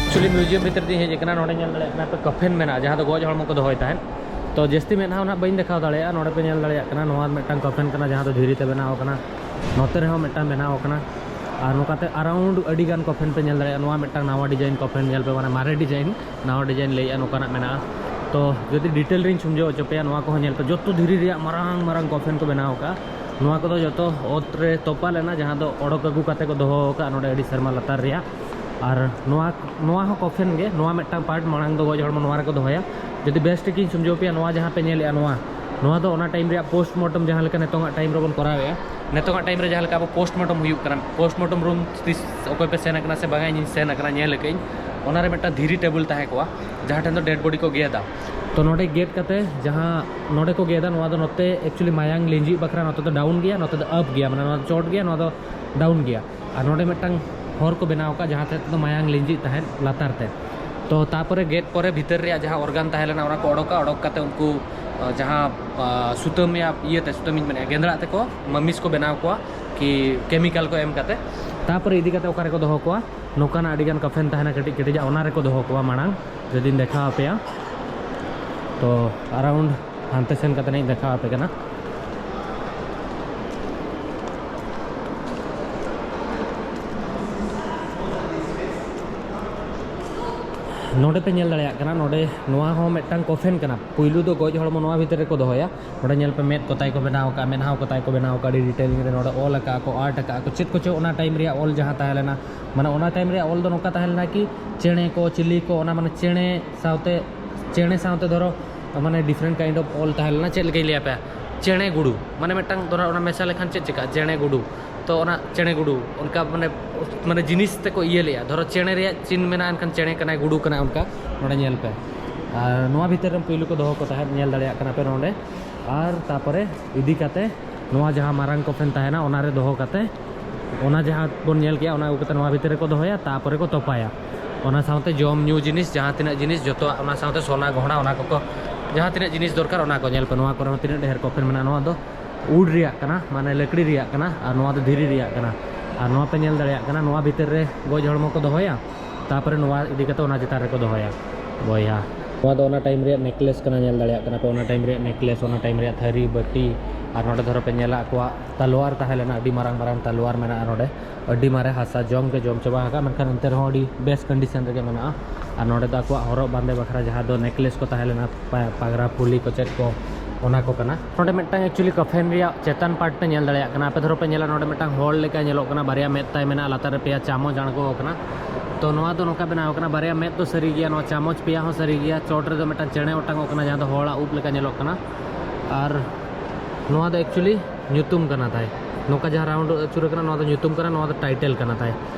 ᱮᱠᱪᱩᱭᱮᱞᱤ ᱢᱤᱭᱩᱡᱤᱭᱟᱢ ᱵᱷᱤᱛᱨᱤ ᱛᱤᱧ ᱦᱮᱡ ᱟᱠᱟᱱᱟ᱾ ᱱᱚᱰᱮ ᱧᱮᱞ ᱫᱟᱲᱮᱭᱟᱜ ᱠᱟᱱᱟ ᱯᱮ, ᱠᱚᱯᱷᱤᱱ ᱢᱮᱱᱟᱜᱼᱟ, ᱡᱟᱦᱟᱸ ᱫᱚ ᱜᱚᱡ ᱦᱚᱲᱢᱚ ᱠᱚ ᱫᱚᱦᱚᱭ ᱛᱟᱦᱮᱸᱫ᱾ ᱛᱚ ᱡᱟᱹᱥᱛᱤ ᱢᱮᱫᱦᱟ ᱱᱟᱦᱟᱜ ᱵᱟᱹᱧ ᱫᱮᱠᱷᱟᱣ ᱫᱟᱲᱮᱭᱟᱜᱼᱟ᱾ ᱱᱚᱰᱮ ᱯᱮ ᱧᱮᱞ ᱫᱟᱲᱮᱭᱟᱜ ᱠᱟᱱᱟ, ᱱᱚᱣᱟ ᱢᱤᱫᱴᱟᱝ ᱠᱚᱯᱷᱤᱱ ᱠᱟᱱᱟ, ᱡᱟᱦᱟᱸ ᱫᱚ ᱫᱷᱤᱨᱤ ᱛᱮ ᱵᱮᱱᱟᱣ ᱟᱠᱟᱱᱟ᱾ ᱱᱚᱛᱮ ᱨᱮᱦᱚᱸ ᱢᱤᱫᱴᱟᱝ ᱵᱮᱱᱟᱣ ᱟᱠᱟᱱᱟ᱾ ᱟᱨ ᱱᱚᱝᱠᱟᱛᱮ ᱟᱨᱟᱣᱩᱱᱰ ᱟᱹᱰᱤ ᱜᱟᱱ ᱠᱚᱯᱷᱤᱱ ᱯᱮ ᱧᱮᱞ ᱫᱟᱲᱮᱭᱟᱜᱼᱟ᱾ ᱱᱚᱣᱟ ᱢᱤᱫᱴᱟᱝ ᱱᱟᱣᱟ ᱰᱤᱡᱟᱭᱤᱱ ᱠᱚᱯᱷᱤᱱ, ᱧᱮᱞ ᱯᱮ, ᱢᱟᱱᱮ ᱢᱟᱨᱮ ᱰᱤᱡᱟᱭᱤᱱ, ᱱᱟᱣᱟ ᱰᱤᱡᱟᱭᱤᱱ ᱞᱟᱹᱭᱮᱜᱼᱟ, ᱱᱚᱝᱠᱟᱱᱟᱜ ᱢᱮᱱᱟᱜᱼᱟ᱾ ᱛᱚ ᱡᱩᱫᱤ ᱰᱤᱴᱮᱞ ᱨᱤᱧ ᱥᱚᱢᱡᱷᱟᱣ ᱦᱚᱪᱚ ᱯᱮᱭᱟ, ᱱᱚᱣᱟ ᱠᱚᱦᱚᱸ ᱧᱮᱞ ᱯᱮ, ᱡᱚᱛᱚ ᱫᱷᱤᱨᱤ ᱨᱮᱭᱟᱜ ᱢᱟᱨᱟᱝ ᱢᱟᱨᱟᱝ ᱠᱚᱯᱷᱤᱱ ᱠᱚ ᱵᱮᱱᱟᱣ ᱟᱠᱟᱫᱼᱟ᱾ ᱱᱚᱣᱟ ᱠᱚᱫᱚ ᱡᱚᱛᱚ ᱚᱛ ᱨᱮ ᱛᱚᱯᱟ ᱞᱮᱱᱟ, ᱡᱟᱦᱟᱸ ᱫᱚ ᱚᱰᱚᱠ ᱟᱹᱜᱩ ᱠᱟᱛᱮ ᱠᱚ ᱫᱚᱦᱚ ᱟᱠᱟᱫᱼᱟ ᱱᱚᱰᱮ ᱟᱹᱰᱤ ᱥᱮᱨᱢᱟ ᱞᱟᱛᱟᱨ ᱨᱮᱭᱟᱜ᱾ ᱟᱨ ᱱᱚᱣᱟ, ᱱᱚᱣᱟ ᱦᱚᱸ ᱠᱚᱯᱷᱤᱱ ᱜᱮ, ᱱᱚᱣᱟ ᱢᱤᱫᱴᱟᱝ ᱯᱟᱨᱴ ᱢᱟᱲᱟᱝ ᱫᱚ ᱜᱚᱡ ᱦᱚᱲᱢᱚ ᱱᱚᱣᱟ ᱨᱮᱠᱚ ᱫᱚᱦᱚᱭᱟ᱾ ᱡᱩᱫᱤ ᱵᱮᱥ ᱴᱷᱤᱠ ᱤᱧ ᱥᱚᱢᱡᱷᱟᱣ ᱯᱮᱭᱟ, ᱱᱚᱣᱟ ᱡᱟᱦᱟᱸ ᱯᱮ ᱧᱮᱞᱮᱜᱼᱟ, ᱱᱚᱣᱟ, ᱱᱚᱣᱟ ᱫᱚ ᱚᱱᱟ ᱴᱟᱭᱤᱢ ᱨᱮᱭᱟᱜ ᱯᱳᱥᱴᱢᱚᱨᱴᱚᱢ, ᱡᱟᱦᱟᱸ ᱞᱮᱠᱟ ᱱᱤᱛᱚᱝᱟᱜ ᱴᱟᱭᱤᱢ ᱨᱮᱵᱚᱱ ᱠᱚᱨᱟᱣᱮᱜᱼᱟ, ᱱᱤᱛᱚᱜᱟᱜ ᱴᱟᱭᱤᱢ ᱨᱮ ᱡᱟᱦᱟᱸ ᱞᱮᱠᱟ ᱟᱵᱚ ᱯᱳᱥᱴᱢᱚᱨᱴᱚᱢ ᱦᱩᱭᱩᱜ ᱠᱟᱱᱟ, ᱯᱳᱥᱴᱢᱚᱨᱴᱚᱢ ᱨᱩᱢ ᱛᱤᱥ ᱚᱠᱚᱭ ᱯᱮ ᱥᱮᱱ ᱟᱠᱟᱱᱟ ᱥᱮ ᱵᱟᱝᱟ? ᱤᱧᱤᱧ ᱥᱮᱱ ᱟᱠᱟᱱᱟ, ᱧᱮᱞ ᱟᱠᱟᱫᱟᱹᱧ, ᱚᱱᱟᱨᱮ ᱢᱤᱫᱴᱟᱝ ᱫᱷᱤᱨᱤ ᱴᱮᱵᱩᱞ ᱛᱟᱦᱮᱸ ᱠᱚᱜᱼᱟ, ᱡᱟᱦᱟᱸ ᱴᱷᱮᱱ ᱫᱚ ᱰᱮᱰ ᱵᱚᱰᱤ ᱠᱚ ᱜᱮᱫᱟ᱾ ᱛᱚ ᱱᱚᱰᱮ ᱜᱮᱫ ᱠᱟᱛᱮ ᱡᱟᱦᱟᱸ ᱱᱚᱰᱮ ᱠᱚ ᱜᱮᱫᱟ, ᱱᱚᱣᱟ ᱫᱚ ᱱᱚᱛᱮ ᱮᱠᱪᱩᱭᱮᱞᱤ ᱢᱟᱭᱟᱝ ᱞᱤᱸᱡᱤᱜ ᱵᱟᱠᱷᱨᱟ ᱱᱚᱛᱮ ᱫᱚ ᱰᱟᱣᱩᱱ ᱜᱮᱭᱟ, ᱱᱚᱛᱮ ᱫᱚ ᱟᱯ ᱜᱮᱭᱟ, ᱢᱟᱱᱮ ᱱᱚᱣᱟ ᱫᱚ ᱪᱚᱴ ᱜᱮᱭᱟ, ᱱᱚᱣᱟ ᱫᱚ ᱰᱟᱣᱩᱱ ᱜᱮᱭᱟ᱾ ᱟᱨ ᱱᱚᱰᱮ ᱢᱤᱫᱴᱟᱝ ᱦᱚᱨ ᱠᱚ ᱵᱮᱱᱟᱣ ᱟᱠᱟᱫ, ᱡᱟᱦᱟᱸ ᱛᱮ ᱫᱚ ᱢᱟᱭᱟᱝ ᱞᱤᱸᱡᱤᱜ ᱛᱟᱦᱮᱸᱫ ᱞᱟᱛᱟᱨ ᱛᱮ᱾ ᱛᱚ ᱛᱟᱯᱚᱨᱮ ᱜᱮᱫ ᱯᱚᱨᱮ ᱵᱷᱤᱛᱟᱹᱨ ᱨᱮᱭᱟᱜ ᱡᱟᱦᱟᱸ ᱚᱨᱜᱟᱱ ᱛᱟᱦᱮᱸ ᱞᱮᱱᱟ, ᱚᱱᱟ ᱠᱚ ᱚᱰᱚᱠᱟ, ᱚᱰᱚᱠ ᱠᱟᱛᱮ ᱩᱱᱠᱩ ᱡᱟᱦᱟᱸ ᱥᱩᱛᱟᱹᱢ ᱨᱮᱭᱟᱜ ᱤᱭᱟᱹᱛᱮ, ᱥᱩᱛᱟᱹᱢ ᱤᱧ ᱢᱮᱱᱮᱫᱼᱟ, ᱜᱮᱸᱫᱽᱨᱟᱜ ᱛᱮᱠᱚ ᱢᱟᱢᱤᱥ ᱠᱚ ᱵᱮᱱᱟᱣ ᱠᱚᱣᱟ ᱠᱤ ᱠᱮᱢᱤᱠᱟᱞ ᱠᱚ ᱮᱢ ᱠᱟᱛᱮ᱾ ᱛᱟᱯᱚᱨᱮ ᱤᱫᱤ ᱠᱟᱛᱮ ᱚᱠᱟ ᱨᱮᱠᱚ ᱫᱚᱦᱚ ᱠᱚᱣᱟ? ᱱᱚᱝᱠᱟᱱᱟᱜ ᱟᱹᱰᱤᱜᱟᱱ ᱠᱟᱯᱷᱮᱱ ᱛᱟᱦᱮᱱᱟ ᱠᱟᱹᱴᱤᱡ ᱠᱟᱹᱴᱤᱡᱟᱜ, ᱚᱱᱟ ᱨᱮᱠᱚ ᱫᱚᱦᱚ ᱠᱚᱣᱟ ᱢᱟᱲᱟᱝ, ᱡᱩᱫᱤᱧ ᱫᱮᱠᱷᱟᱣ ᱟᱯᱮᱭᱟ᱾ ᱛᱚ ᱟᱨᱟᱣᱩᱱᱰ ᱦᱟᱱᱛᱮ ᱥᱮᱱ ᱠᱟᱛᱮ ᱤᱧ ᱫᱮᱠᱷᱟᱣ ᱟᱯᱮ ᱠᱟᱱᱟ᱾ ᱱᱚᱰᱮ ᱯᱮ ᱧᱮᱞ ᱫᱟᱲᱮᱭᱟᱜ ᱠᱟᱱᱟ, ᱱᱚᱰᱮ ᱱᱚᱣᱟ ᱦᱚᱸ ᱢᱤᱫᱴᱟᱝ ᱠᱚᱯᱷᱮᱱ ᱠᱟᱱᱟ᱾ ᱯᱩᱭᱞᱩ ᱫᱚ ᱜᱚᱡ ᱦᱚᱲᱢᱚ ᱱᱚᱣᱟ ᱵᱷᱤᱛᱤᱨ ᱨᱮᱠᱚ ᱫᱚᱦᱚᱭᱟ᱾ ᱱᱚᱰᱮ ᱧᱮᱞ ᱯᱮ, ᱢᱮᱫ ᱠᱚ ᱛᱟᱭ ᱠᱚ ᱵᱮᱱᱟᱣ ᱟᱠᱟᱫᱼᱟ, ᱢᱮᱫᱦᱟᱣ ᱠᱚ ᱛᱟᱭ ᱠᱚ ᱵᱮᱱᱟᱣ ᱟᱠᱟᱫᱼᱟ, ᱟᱹᱰᱤ ᱰᱤᱴᱮᱞᱤᱝ ᱨᱮ ᱱᱚᱰᱮ ᱚᱞ ᱟᱠᱟᱫᱼᱟ ᱠᱚ ᱪᱮᱫ ᱠᱚᱪᱚ ᱚᱱᱟ ᱴᱟᱭᱤᱢ ᱨᱮᱭᱟᱜ ᱚᱞ ᱡᱟᱦᱟᱸ ᱛᱟᱦᱮᱸ ᱞᱮᱱᱟ᱾ ᱢᱟᱱᱮ ᱚᱱᱟ ᱴᱟᱭᱤᱢ ᱨᱮᱭᱟᱜ ᱚᱞ ᱫᱚ ᱱᱚᱝᱠᱟ ᱛᱟᱦᱮᱸ ᱞᱮᱱᱟ ᱠᱤ ᱪᱮᱬᱮ ᱠᱚ, ᱪᱤᱞᱤ ᱠᱚ, ᱚᱱᱟ ᱢᱟᱱᱮ ᱪᱮᱬᱮ ᱥᱟᱶᱛᱮ, ᱪᱮᱬᱮ ᱥᱟᱶᱛᱮ ᱫᱷᱚᱨᱚ ᱢᱟᱱᱮ ᱰᱤᱯᱷᱟᱨᱮᱱᱴ ᱠᱟᱭᱤᱱᱰ ᱚᱯᱷ ᱚᱞ ᱛᱟᱦᱮᱸ ᱞᱮᱱᱟ᱾ ᱪᱮᱫ ᱞᱮᱠᱟᱧ ᱞᱟᱹᱭ ᱟᱯᱮᱭᱟ? ᱪᱮᱬᱮ ᱜᱩᱰᱩ, ᱢᱟᱱᱮ ᱢᱤᱫᱴᱟᱝ ᱫᱷᱚᱨᱚ ᱚᱱᱟ ᱢᱮᱥᱟ ᱞᱮᱠᱷᱟᱱ ᱪᱮᱫ ᱪᱤᱠᱟᱹᱜᱼᱟ? ᱪᱮᱬᱮ ᱜᱩᱰᱩ᱾ ᱛᱚ ᱚᱱᱟ ᱪᱮᱬᱮ ᱜᱩᱰᱩ ᱚᱱᱠᱟ ᱢᱟᱱᱮ, ᱢᱟᱱᱮ ᱡᱤᱱᱤᱥ ᱛᱮᱠᱚ ᱤᱭᱟᱹ ᱞᱮᱜᱼᱟ᱾ ᱫᱷᱚᱨᱚ ᱪᱮᱬᱮ ᱨᱮᱭᱟᱜ ᱪᱤᱱ ᱢᱮᱱᱟᱜᱼᱟ, ᱮᱱᱠᱷᱟᱱ ᱪᱮᱬᱮ ᱠᱟᱱᱟᱭ, ᱜᱩᱰᱩ ᱠᱟᱱᱟᱭ, ᱚᱱᱠᱟ᱾ ᱱᱚᱰᱮ ᱧᱮᱞ ᱯᱮ, ᱟᱨ ᱱᱚᱣᱟ ᱵᱷᱤᱛᱤᱨ ᱨᱮ ᱯᱩᱭᱞᱩ ᱠᱚ ᱫᱚᱦᱚ ᱠᱚ ᱛᱟᱦᱮᱸᱫ, ᱧᱮᱞ ᱫᱟᱲᱮᱭᱟᱜ ᱠᱟᱱᱟ ᱯᱮ ᱱᱚᱰᱮ᱾ ᱟᱨ ᱛᱟᱯᱚᱨᱮ ᱤᱫᱤ ᱠᱟᱛᱮ ᱱᱚᱣᱟ ᱡᱟᱦᱟᱸ ᱢᱟᱨᱟᱝ ᱠᱚᱯᱷᱮᱱ ᱛᱟᱦᱮᱱᱟ, ᱚᱱᱟᱨᱮ ᱫᱚᱦᱚ ᱠᱟᱛᱮ, ᱚᱱᱟ ᱡᱟᱦᱟᱸ ᱵᱚᱱ ᱧᱮᱞ ᱠᱮᱜᱼᱟ, ᱚᱱᱟ ᱟᱹᱜᱩ ᱠᱟᱛᱮ ᱱᱚᱣᱟ ᱵᱷᱤᱛᱤᱨ ᱨᱮᱠᱚ ᱫᱚᱦᱚᱭᱟ, ᱛᱟᱯᱚᱨᱮ ᱠᱚ ᱛᱚᱯᱟᱭᱟ᱾ ᱚᱱᱟ ᱥᱟᱶᱛᱮ ᱡᱚᱢ ᱧᱩ ᱡᱤᱱᱤᱥ, ᱡᱟᱦᱟᱸ ᱛᱤᱱᱟᱹᱜ ᱡᱤᱱᱤᱥ, ᱡᱚᱛᱚᱣᱟᱜ ᱚᱱᱟ ᱥᱟᱶᱛᱮ ᱥᱚᱱᱟ ᱜᱚᱦᱲᱟ, ᱚᱱᱟ ᱠᱚᱠᱚ, ᱡᱟᱦᱟᱸ ᱛᱤᱱᱟᱹᱜ ᱡᱤᱱᱤᱥ ᱫᱚᱨᱠᱟᱨ, ᱚᱱᱟ ᱠᱚ᱾ ᱧᱮᱞ ᱯᱮ, ᱱᱚᱣᱟ ᱠᱚᱨᱮ ᱦᱚᱸ ᱛᱤᱱᱟᱹᱜ ᱰᱷᱮᱨ ᱠᱚᱯᱷᱮᱱ ᱢᱮᱱᱟᱜᱼᱟ᱾ ᱱᱚᱣᱟ ᱫᱚ ᱩᱰ ᱨᱮᱭᱟᱜ ᱠᱟᱱᱟ, ᱢᱟᱱᱮ ᱞᱟᱠᱲᱤ ᱨᱮᱭᱟᱜ ᱠᱟᱱᱟ, ᱟᱨ ᱱᱚᱣᱟ ᱫᱚ ᱫᱷᱤᱨᱤ ᱨᱮᱭᱟᱜ ᱠᱟᱱᱟ᱾ ᱟᱨ ᱱᱚᱣᱟ ᱯᱮ ᱧᱮᱞ ᱫᱟᱲᱮᱭᱟᱜ ᱠᱟᱱᱟ, ᱱᱚᱣᱟ ᱵᱷᱤᱛᱤᱨ ᱨᱮ ᱜᱚᱡ ᱦᱚᱲᱢᱚ ᱠᱚ ᱫᱚᱦᱚᱭᱟ, ᱛᱟᱯᱚᱨᱮ ᱱᱚᱣᱟ ᱤᱫᱤ ᱠᱟᱛᱮ ᱚᱱᱟ ᱪᱮᱛᱟᱱ ᱨᱮᱠᱚ ᱫᱚᱦᱚᱭᱟ᱾ ᱵᱚᱭᱦᱟ, ᱱᱚᱣᱟ ᱫᱚ ᱚᱱᱟ ᱴᱟᱭᱤᱢ ᱨᱮᱭᱟᱜ ᱱᱮᱠᱞᱮᱥ ᱠᱟᱱᱟ, ᱧᱮᱞ ᱫᱟᱲᱮᱭᱟᱜ ᱠᱟᱱᱟ ᱯᱮ, ᱚᱱᱟ ᱴᱟᱭᱤᱢ ᱨᱮᱭᱟᱜ ᱱᱮᱠᱞᱮᱥ, ᱚᱱᱟ ᱴᱟᱭᱤᱢ ᱨᱮᱭᱟᱜ ᱛᱷᱟᱹᱨᱤ ᱵᱟᱹᱴᱤ᱾ ᱟᱨ ᱱᱚᱰᱮ ᱫᱷᱚᱨᱚ ᱯᱮ ᱧᱮᱞᱟ, ᱟᱠᱚᱣᱟᱜ ᱛᱟᱞᱣᱟᱨ ᱛᱟᱦᱮᱸ ᱞᱮᱱᱟ, ᱟᱹᱰᱤ ᱢᱟᱨᱟᱝ ᱢᱟᱨᱟᱝ ᱛᱟᱞᱣᱟᱨ ᱢᱮᱱᱟᱜᱼᱟ ᱱᱚᱰᱮ᱾ ᱟᱹᱰᱤ ᱢᱟᱨᱮ ᱦᱟᱥᱟ ᱡᱚᱢ ᱜᱮ ᱡᱚᱢ ᱪᱟᱵᱟ ᱟᱠᱟᱫ, ᱢᱮᱱᱠᱷᱟᱱ ᱮᱱᱛᱮ ᱨᱮᱦᱚᱸ ᱟᱹᱰᱤ ᱵᱮᱥ ᱠᱚᱱᱰᱤᱥᱚᱱ ᱨᱮᱜᱮ ᱢᱮᱱᱟᱜᱼᱟ᱾ ᱟᱨ ᱱᱚᱰᱮ ᱫᱚ ᱟᱠᱚᱣᱟᱜ ᱦᱚᱨᱚᱜ ᱵᱟᱸᱫᱮ ᱵᱟᱠᱷᱨᱟ ᱡᱟᱦᱟᱸ ᱫᱚ ᱱᱮᱠᱞᱮᱥ ᱠᱚ ᱛᱟᱦᱮᱸ ᱞᱮᱱᱟ, ᱯᱟ-, ᱯᱟᱜᱽᱨᱟ ᱯᱷᱩᱞᱤ ᱠᱚ ᱪᱮᱫ ᱠᱚ, ᱚᱱᱟ ᱠᱚ ᱠᱟᱱᱟ᱾ ᱱᱚᱰᱮ ᱢᱤᱫᱴᱟᱝ ᱮᱠᱪᱩᱭᱮᱞᱤ ᱠᱚᱯᱷᱮᱱ ᱨᱮᱭᱟᱜ ᱪᱮᱛᱟᱱ ᱯᱟᱨᱴ ᱯᱮ ᱧᱮᱞ ᱫᱟᱲᱮᱭᱟᱜ ᱠᱟᱱᱟ᱾ ᱟᱯᱮ ᱫᱷᱚᱨᱚ ᱯᱮ ᱧᱮᱞᱟ, ᱱᱚᱰᱮ ᱢᱤᱫᱴᱟᱝ ᱦᱚᱲ ᱞᱮᱠᱟ ᱧᱮᱞᱚᱜ ᱠᱟᱱᱟ, ᱵᱟᱨᱭᱟ ᱢᱮᱫ ᱛᱟᱭ ᱢᱮᱱᱟᱜᱼᱟ, ᱞᱟᱛᱟᱨ ᱨᱮ ᱯᱮᱭᱟ ᱪᱟᱢᱚᱪ ᱟᱬᱜᱚ ᱟᱠᱟᱱᱟ᱾ ᱛᱚ ᱱᱚᱣᱟ ᱫᱚ ᱱᱚᱝᱠᱟ ᱵᱮᱱᱟᱣ ᱟᱠᱟᱱᱟ, ᱵᱟᱨᱭᱟ ᱢᱮᱫ ᱫᱚ ᱥᱟᱹᱨᱤ ᱜᱮᱭᱟ, ᱱᱚᱣᱟ ᱪᱟᱢᱚᱪ ᱯᱮᱭᱟ ᱦᱚᱸ ᱥᱟᱹᱨᱤ ᱜᱮᱭᱟ, ᱪᱚᱴ ᱨᱮᱫᱚ ᱢᱤᱫᱴᱟᱝ ᱪᱮᱬᱮ ᱚᱴᱟᱝ ᱚᱜ ᱠᱟᱱᱟ, ᱡᱟᱦᱟᱸ ᱫᱚ ᱦᱚᱲᱟᱜ ᱩᱵ ᱞᱮᱠᱟ ᱧᱮᱞᱚᱜ ᱠᱟᱱᱟ᱾ ᱟᱨ ᱱᱚᱣᱟ ᱫᱚ ᱮᱠᱪᱩᱭᱮᱞᱤ ᱧᱩᱛᱩᱢ ᱠᱟᱱᱟ ᱛᱟᱭ᱾ ᱱᱚᱝᱠᱟ ᱡᱟᱦᱟᱸ ᱨᱟᱣᱩᱱᱰ ᱟᱹᱪᱩᱨ ᱟᱠᱟᱱᱟ, ᱱᱚᱣᱟ ᱫᱚ ᱧᱩᱛᱩᱢ ᱠᱟᱱᱟ, ᱱᱚᱣᱟ ᱫᱚ ᱴᱟᱭᱴᱮᱞ ᱠᱟᱱᱟ ᱛᱟᱭ᱾